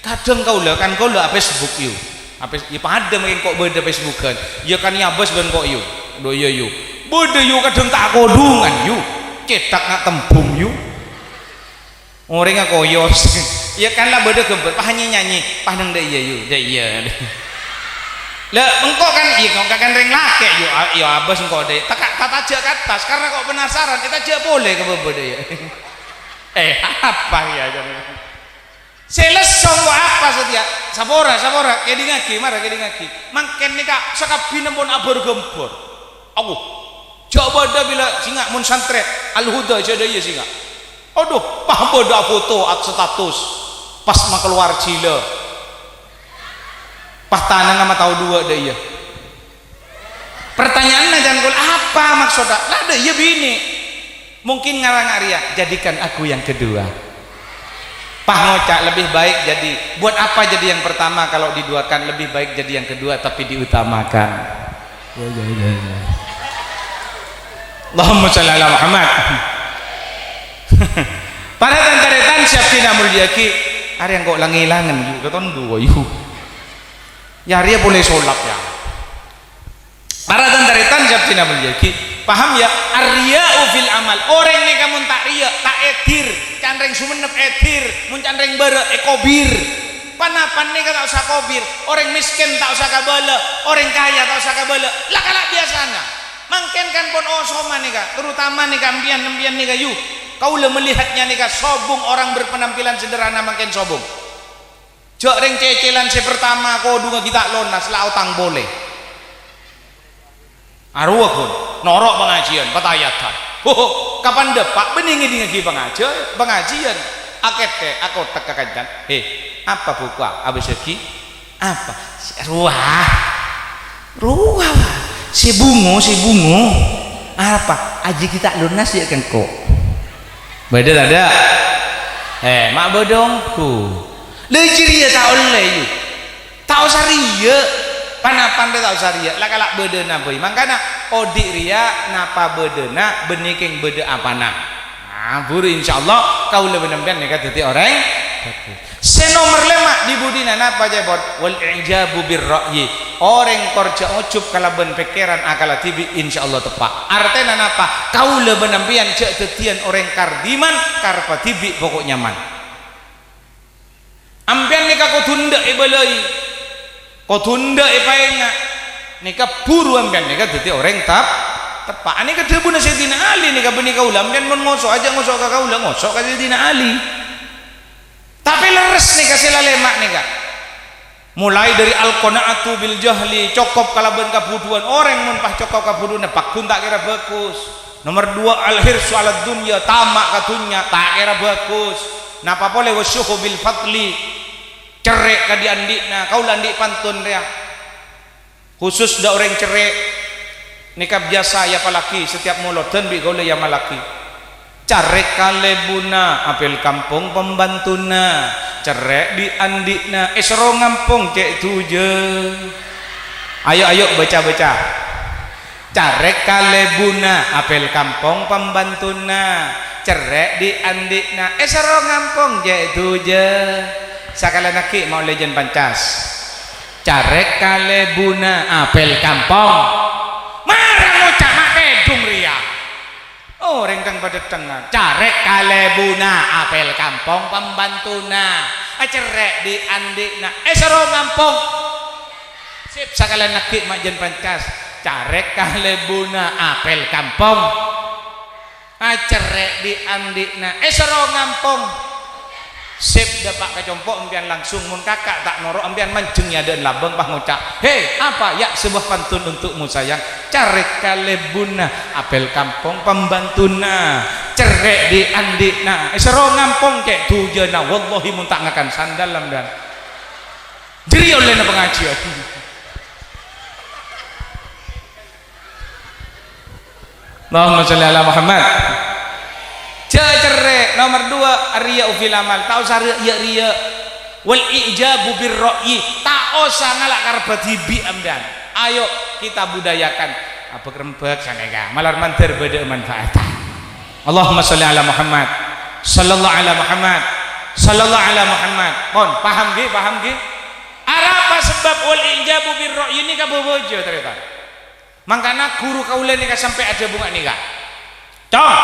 Kadhâng kaulâ, kan kaulâ a-Facebook, yu. A-Face-, ya padâ mangkèn ko' bâdâ Facebookan. Ya kan ya bâs bân ko', yu. Dhu iyâ, yu. Bâdâ, yu, kadhâng ta' akodhungan, yu. Cètak na' tembhung, yu. Orèngnga koyos. Ya kan la bâdâ ghâmbhâr, pas nyanyi-nyanyi, pas neng dâ' iyâ, yu, dâ' iyâ. La, engko' kan, iyâ, engko' kan rèng lakè', yu, a-, yu, abâs engko' dâ' iyâ. Taka-, ta' tajâ' ka attas, karena ko' penasaran, ètajâ' polè ka bâbâ dâ' iyâ. Eh, apa ya, jârèya? Sè lesso engko' apa satèya? Sapora, sapora, kèdingngaghi, mara kèdingngaghi. Mangkèn nèka sakabbhina pon abâr-ghâmbâr. Aku, jhâ' bâdâ bilâ sènga' mon santrè, Al-Huda jhâ' dâ' iyâ sènga'. Adhu, pas bâdâ afoto at-, status. Pas makalowar jhilâ. Pas tanangnga matao duwâ' dâ' iyâ. Pertanyaanna can kaulâ, apa maksodda? La dâ' iyâ binè'. Mungkin ngarang arèya, "Jadikan aku yang kedua." Pas ngoca', "Lebih baik jadi, buat apa jadi yang pertama kalau diduakan? Lebih baik jadi yang kedua tapi diutamakan." Ya, ya, ya, ya. Allahumma shalli ala Muhammad. Para tan-tarètan sè abdhina molja'aghi, arèya engko' lang-èlangan, yu, katon duwâ', yu. Ya, arèya polè solap, ya. Para tan-tarètan sè abdhina molja'aghi, paham, ya? Ar-riya'u fil amal. Orèng nèka mon ta' riya', ta' èdir, can rèng Songennep èdir, mon can rèng bârâ' èkobir. Pan-apan nèka ta' osa kobir, orèng mèskèn ta' osa kabâlâ, orèng kaya ta' osa kabâlâ, la kala' biyasana. Mangkèn kan pon osoma nèka, terutama nèka empèyan-empèyan nèka, yu. Kaulâ melihatnya nèka sobung, orang berpenampilan sederhana mangkèn sobung. Jhâ' rèng cècèlan sè pertama kodhungnga ghi' ta' lonas, la otang polè. Arowa ghun, noro' pangajiân, patayadan. Hoho, kapan dâpa' bânnè ngèdingngaghi pangajiân, pangajiân. Akètè, akothek ka kancana. "He, apa buku, a-, abâsaghi?" "Apa?" "Rowa." "Rowa, wa. Sè bungo, sè bungo." "Apa?" "Ajjhi ghi' ta' lonas, ya, kengko'." Bâdâ tadâ'? Eh, ma' bâdâ ongghu. Lha jârèya ta' ollè, yu. Ta' osa riya'. Pan-apan rè ta' osa riya'. La kala' bâdâna bhâi. Mangkana, odi' rèya napa bâdâna, bânnè kèng bâdâ apana. Nah, buru insyaallah kaulâ bân sampèyan nèka dhâddhi orèng bhâghus. Sè nomer lèma', di budina napa, ca'èpon? Wal i'jabu bir ra'yi. Orèng kor jhâ' ojub kalabân pèkkèran akalla dhibi', insyaallah teppa'. Artèna napa? Kaulâ bân sampèyan jhâ' dhâddhiyân orèng kardiman, karebbhâ dhibi' poko' nyaman. Sampèyan nèka kodhu endâ' èbâlâi, kodhu endâ' èpaènga'. Nèka buru sampèyan nèka dhâddhi orèng tep-, teppa'. Anèka dhâbuna Sayyidina Ali nèka bânnè kaulâ, "Sampèyan mon ngoso', ajâ' ngoso' ka kaulâ, ngoso' ka Sayyidina Ali." Tapè lerres nèka sè la lèma' nèka. Molaè dâri al-qana'atu bil jahli, cokop kalabân kabhudhuwân. Orèng mon pas cokop kabhudhuwânna, pagghun ta' kèra bhâghus. Nomer duwâ', al-hirsu 'alad dunya, tama' ka dhunnya, ta' kèra bhâghus. Napa polè wasyuhu bil fadli, cerrè' ka dhi'-andhi'na, kaulâ andi' pantun rèya. Khusus dâ' orèng cerrè'. Nèka biyasa èapallaghi, setiap molodhân bi' kaulâ èapallaghi. Carè' kalèbunna, apèl kampong pambhântuna. Cerrè' dhi'-andhi'na, èsoro ngampong cè' dhujâ. Ayo, ayo, baca, baca. Carè' kalèbunna, apèl kampong pambhântuna. Cerrè' dhi'-andhi'na, èsoro ngampong cè' dhujâ. Sakalèyan aghi' maulè jân pancas. Carè' kalèbunna, apèl kampong. Mara ngoca' ma' tèdung rèya. Orèng tang padâ tengnga. Carè' kalèbunna, apèl kampong pambhântuna. Acerrè' dhi'-andhi'na, èsoro ngampong. Sip, sakalèyan aghi' ma' jân pancas. Carèk ka lebuna apèl kampong. Acerrè' dhi'-andhi'na, èsoro ngampong. Sip, dâpa' ka compo' empèyan langsung, mon kaka' ta' noro' empèyan manjeng è adâ'na labâng, pas ngoca', "He, apa ya sebuah pantun untukmu, sayang?" Carèk ka lebuna apèl kampong pambantuna. Cerrè' dhi'-andhi'na, èsoro ngampong cè' dujâna, wallahi mon ta' ngakan sandal empèyan. Jârèya ollèna pangajiyân. Allahumma sholli ala Muhammad. Jhâ' cerrè'. Nomer dua, ar-riya'u fil amal. Ta' osa rè-, ya-riya'. Wal i'jabu bir ra'yi. Ta' osa ngala' karebbhâ dhibi' empèyan. Ayo kita budayakan. Abâk-rembâk sanèka. Malar mandhâr bâdâ'â manfaatta. Allahumma sholli ala Muhammad. Sallallahu ala Muhammad. Sallallahu ala Muhammad. Pon, paham ghi? Paham ghi? Arapa sebab wal i'jabu bir ra'yi nèka bhâbhâjâ, tarètan? Mangkana ghuru kaulâ nèka sampè' adhâbu nga' nèka. Cong!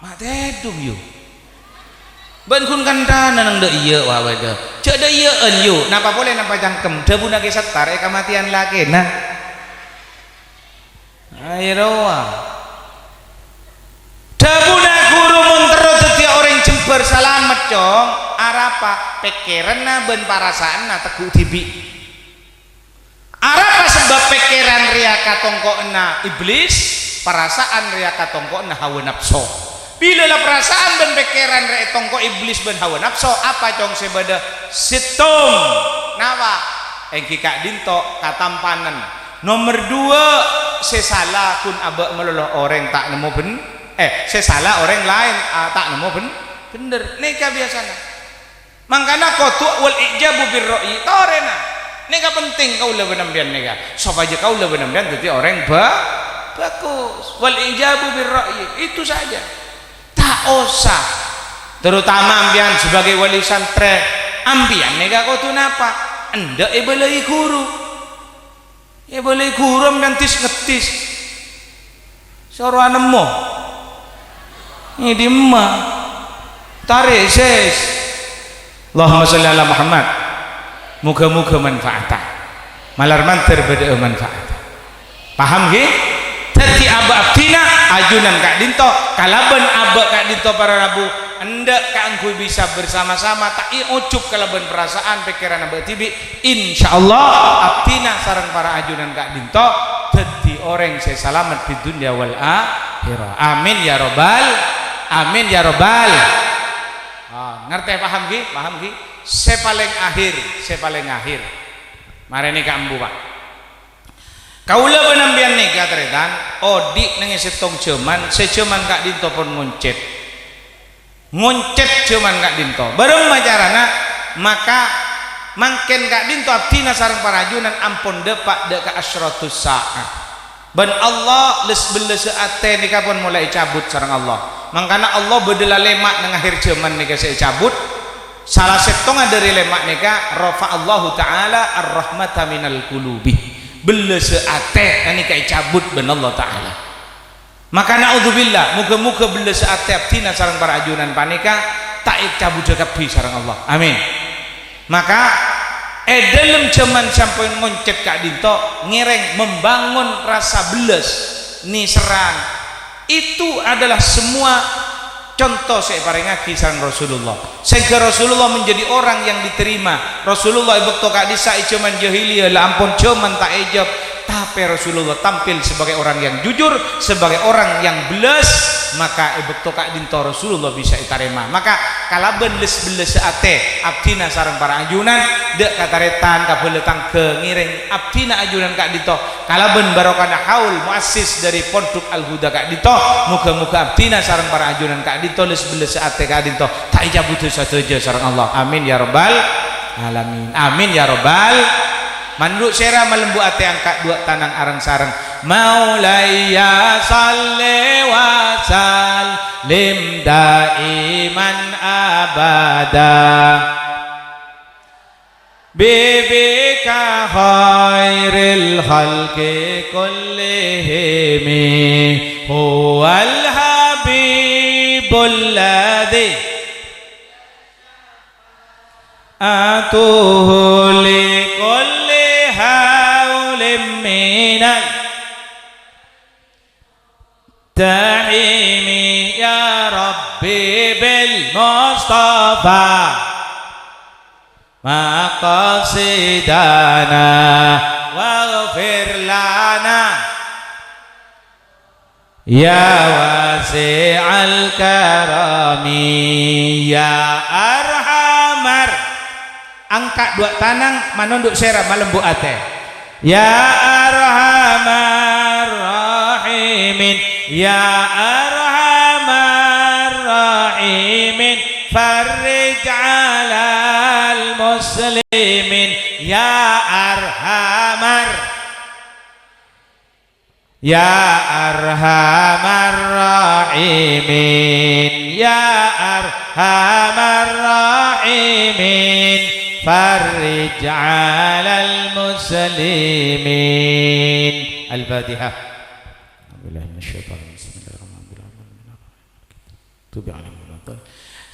Ma' tèdung, yu. Bâ'na ghun kanthana neng dâ' iyâ, wa, wa, dâ'. Jhâ' dâ' iyâ'ân, yu. Napa polè napa cangkem? Dhâbuna Kè Settar è kamatèyan lakèna. Ayo, rowa. Dhâbuna ghuru mon terro dhâddhiyâ orèng jembhâr salamet, Cong. Arapa? Pèkkèranna bân parasaanna tegghu' dhibi'. Arapa sebab pèkkèran rèya katongko'anna iblis, parasaan rèya katongko'anna hawa napso? Bilâ la parasaan bân pèkkèran rè ètongko' iblis bân hawa napso, apa cong sè bâdâ? Sèttong. Napa? Èngghi ka'dinto katampanan. Nomer dua, sè sala ghun abâ' malolo orèng ta' nemmo bhân-, eh, sè sala orèng laèn, ah, ta' nemmo bhân-, bhender. Nèka biyasana. Mangkana kodhu wal i'jabu bir ra'yi, torèna. Nèka penting kaulâ bân empèyan nèka, sopajâ kaulâ bân empèyan dhâddhi orèng ba-, bagus. Wal i'jabu bir ra'yi, itu saja. Ta' osa. Terutama empèyan sebagai wali santrè, empèyan nèka kodhu napa? Endâ' èbâlâi ghuru. Èbâlâi ghuru empèyan dis-ngeddhis. Soro anemmo. Ngèdimma. Tarè', ses. Allahumma sholli ala Muhammad. Moga-moga manfaata. Malar mandhâr bâdâ'â manfaata. Paham, ghi? Dhâddhi abâ' abdhina, ajunan ka'dinto, kalabân abâ' ka'dinto para rabu, endâ' kaangghuy bisa bersama-sama, ta' è-, ojub kalabân parasaan, pèkkèran abâ' dhibi', Insyaallah, abdhina sareng para ajunan ka'dinto dhâddhi orèng sè salamet di dunya wal akhirah. Amin ya rabbal, amin ya rabbal. Ah, ngartè, paham ghi? Paham ghi? Sè palèng akhir, sè palèng akhir. Marèna kaembu, Pak. Kaulâ bân empèyan nèka, tarètan, odi' neng è sèttong jhâman, sè jhâman ka'dinto pon ngoncèt. Ngoncèt jhâman ka'dinto. Bârâmma carana? Maka mangkèn ka'dinto abdhina sareng para ajunan ampon dâpa' dâ' ka asyratus sa'ah. Bân Allah les-, bellâsâ atè nèka pon molaè ècabut sareng Allah. Mangkana Allah bâdâ lalèma' neng akhir jhâman nèka sè ècabut. Sala sèttonga dâri lèma' nèka, rafa'allahu ta'ala ar-rahmata minal qulubi. Bellâsâ atè nèka ècabut bân Allah Ta'ala. Maka na'udzubillah, moga-moga bellâsâ atè abdhina sareng para ajunan panèka ta' ècabuddhâ kabbhi sareng Allah. Amin. Maka, è dhâlem jhâman sampèyan ngoncèt ka'dinto, ngèrèng membangun rasa bellâs, nèserran. Itu adalah semua conto sè èparèngaghi sareng Rasulullah. Sehingga Rasulullah menjadi orang yang diterima. Rasulullah è bâkto ka'dissa' è jhâman jahiliyah, la ampon jhâman ta' èjâb. Tapè Rasulullah tampil sebagai orang yang jujur, sebagai orang yang bellâs, maka è bâkto ka'dinto Rasulullah bisa ètarèma. Maka kalabân les-, bellâsâ atè abdhina sareng para ajunan, dâ' ka tarètan, ka bhâlâ tangghâ, ngèrèng abdhina ajunan ka'dinto, kalabân barokana haul muassis dâri Pondhuk Al-Huda ka'dinto, moga-moga abdhina sareng para ajunan ka'dinto, les-, bellâsâ atè ka'dinto, ta' ècabuddhâ sadhâjâ sareng Allah. Amin ya rabbal alamin. Amin ya rabbal. Manḍu' sèra malembu atè angka' ḍuwâ' tanang areng-sareng. Maulaya shalli wa sallim daiman abada. Bibika khairil khalqi kullihimi. Huwal habibul ladzi atuhu li kulli haulin minal maqasidana waghfir lana ya wasi'al karami ya arhamar. Angka' duwâ' tanang, manondhu' sèra, malembu' atè. Ya arhamar rahimin, ya arhamar rahimin, farrij 'alal muslimin, ya arhamar. Ya arhamar rahimin, ya arhamar rahimin, farrij 'alal muslimin. Al-Fatihah. A'udzubillahi minasyaitonir rajim. Bismillahirrahmanirrahim. Tub ya Allah.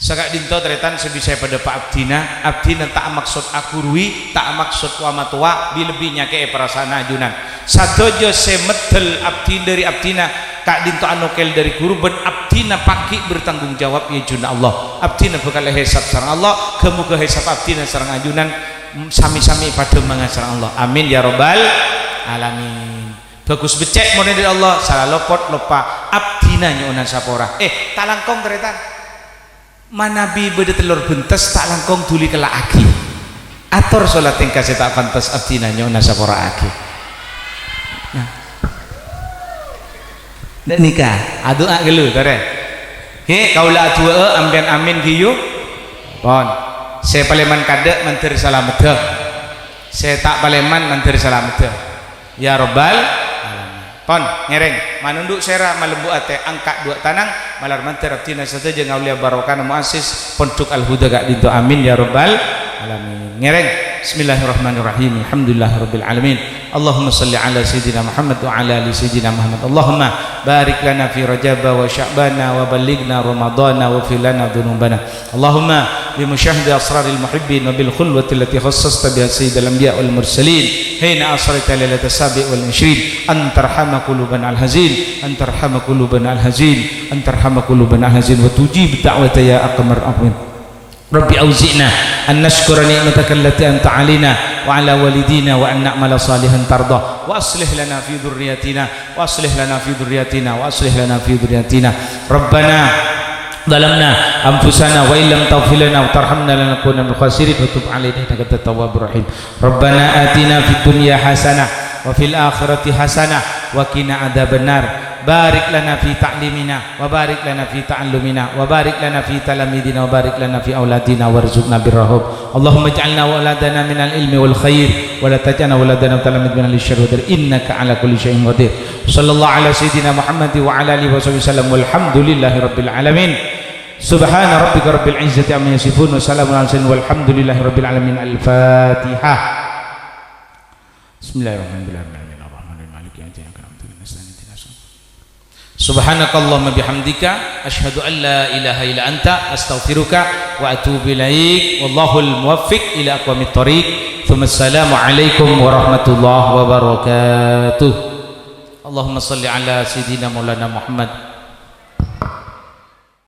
Saka'dinto tarètan sè bisa èpadhâpa' abdhina, abdhina ta' maksod aghurui, ta' maksod wa-matowa, bi-, lebbi nyakè'è parasa'anna ajunan. Sadhâjâ sè meddhâl abdhi dhâri abdhina, ka'dinto anokèl dhâri ghuru bân abdhina paghi' bertanggung jawab è ajunanna Allah. Abdhina bhâkal èhèsab sareng Allah, ghâ-moghâ hèsab abdhina sareng ajunan sami-sami padhâ manga sareng Allah. Amin ya rabbal alamin. Bhâghus beccè' mon dhâri Allah, sala lopot loppa, abdhina nyo'ona sapora. Eh, ta' langkong, tarètan. Manabi bâdâ tellor bhentes, ta' langkong dhuli kella'aghi. Ator sola tèngka sè ta' pantes, abdhina nyo'ona sapora'aghi. Nah. Nèka, adu'a ghâllu, tarè. He, kaulâ adu'â'â, ampèyan amin, ghi, yu. Pon. Sè palèman kaadâ' mandhâr salameddhâ. Sè ta' palèman mandhâr salameddhâ. Ya Rabbal Alamin. Pon, ngèrèng, manondhu' sèra, malembu' atè, angka' duwâ' tanang, malar mandhâr abdhina sadhâjâ ngaollèya barokana muassis Pondhuk Al-Huda ka'dinto. Amin ya Rabbal Alamin. Ngèrèng. Bismillahirrahmanirrahim. Alhamdulillahirabbil alamin. Allahumma shalli ala Sayyidina Muhammad wa ala ali Sayyidina Muhammad. Allahumma barik lana fi Rajaba wa Sya'bana wa ballighna Ramadhana waghfir lana dzunubana. Allahumma bi musyahadati asraril muhibbin wa bil khulwati allati khassasta biha sayyidal anbiya wal mursalin, hina asraita lailatas sabi' wal 'ishrin, an tarhama qulubana al hazin, an tarhama qulubana al hazin, an tarhama qulubana al hazin, wa tujib da'wata ya arhamar rahimin. Rabbi auzi'na an nasykura ni'mataka allati an'amta 'alaina wa 'ala walidina wa an na'mala shalihan tardha, wa aslih lana fi dzurriyyatina wa aslih lana fi dzurriyyatina, wa aslih lana fi dzurriyyatina. Rabbana zalamna anfusana wa illam taghfir lana wa tarhamna lanakunanna minal khasirin, wa tub 'alaina innaka antat tawwabur rahim. Rabbana atina fid dunya hasanah wa fil akhirati hasanah wa qina adzabannar. Barik lana fi ta'limina, wa barik lana fi ta'allumina, wa barik lana fi talamidina, wa barik lana fi auladina, warzuqna birrahum. Allahumma ij'alna wa auladana minal ilmi wal khair, wa la taj'alna wa auladana wa talamid minal syarri wad dar, innaka ala kulli syai'in qadir. Sallallahu ala sayyidina Muhammad wa ala alihi wa sahbihi wasallam, walhamdulillahi rabbil alamin. Subhana rabbika rabbil izzati amma yasifun, wa salamun ala mursalin, walhamdulillahi rabbil alamin. Al-Fatihah. Bismillahirrahmanirrahim. Maliki yaumiddin. Iyyaka na'budu wa iyyaka nasta'in. Ihdinas siratal mustaqim. Subhanakallahumma bihamdika, asyhadu an la ilaha illa anta, astaghfiruka wa atubu ilaik. Wallahul muwaffiq ila aqwamit thoriq. Tsumma assalamu alaikum warahmatullahi wabarakatuh. Allahumma shalli ala sayyidina maulana Muhammad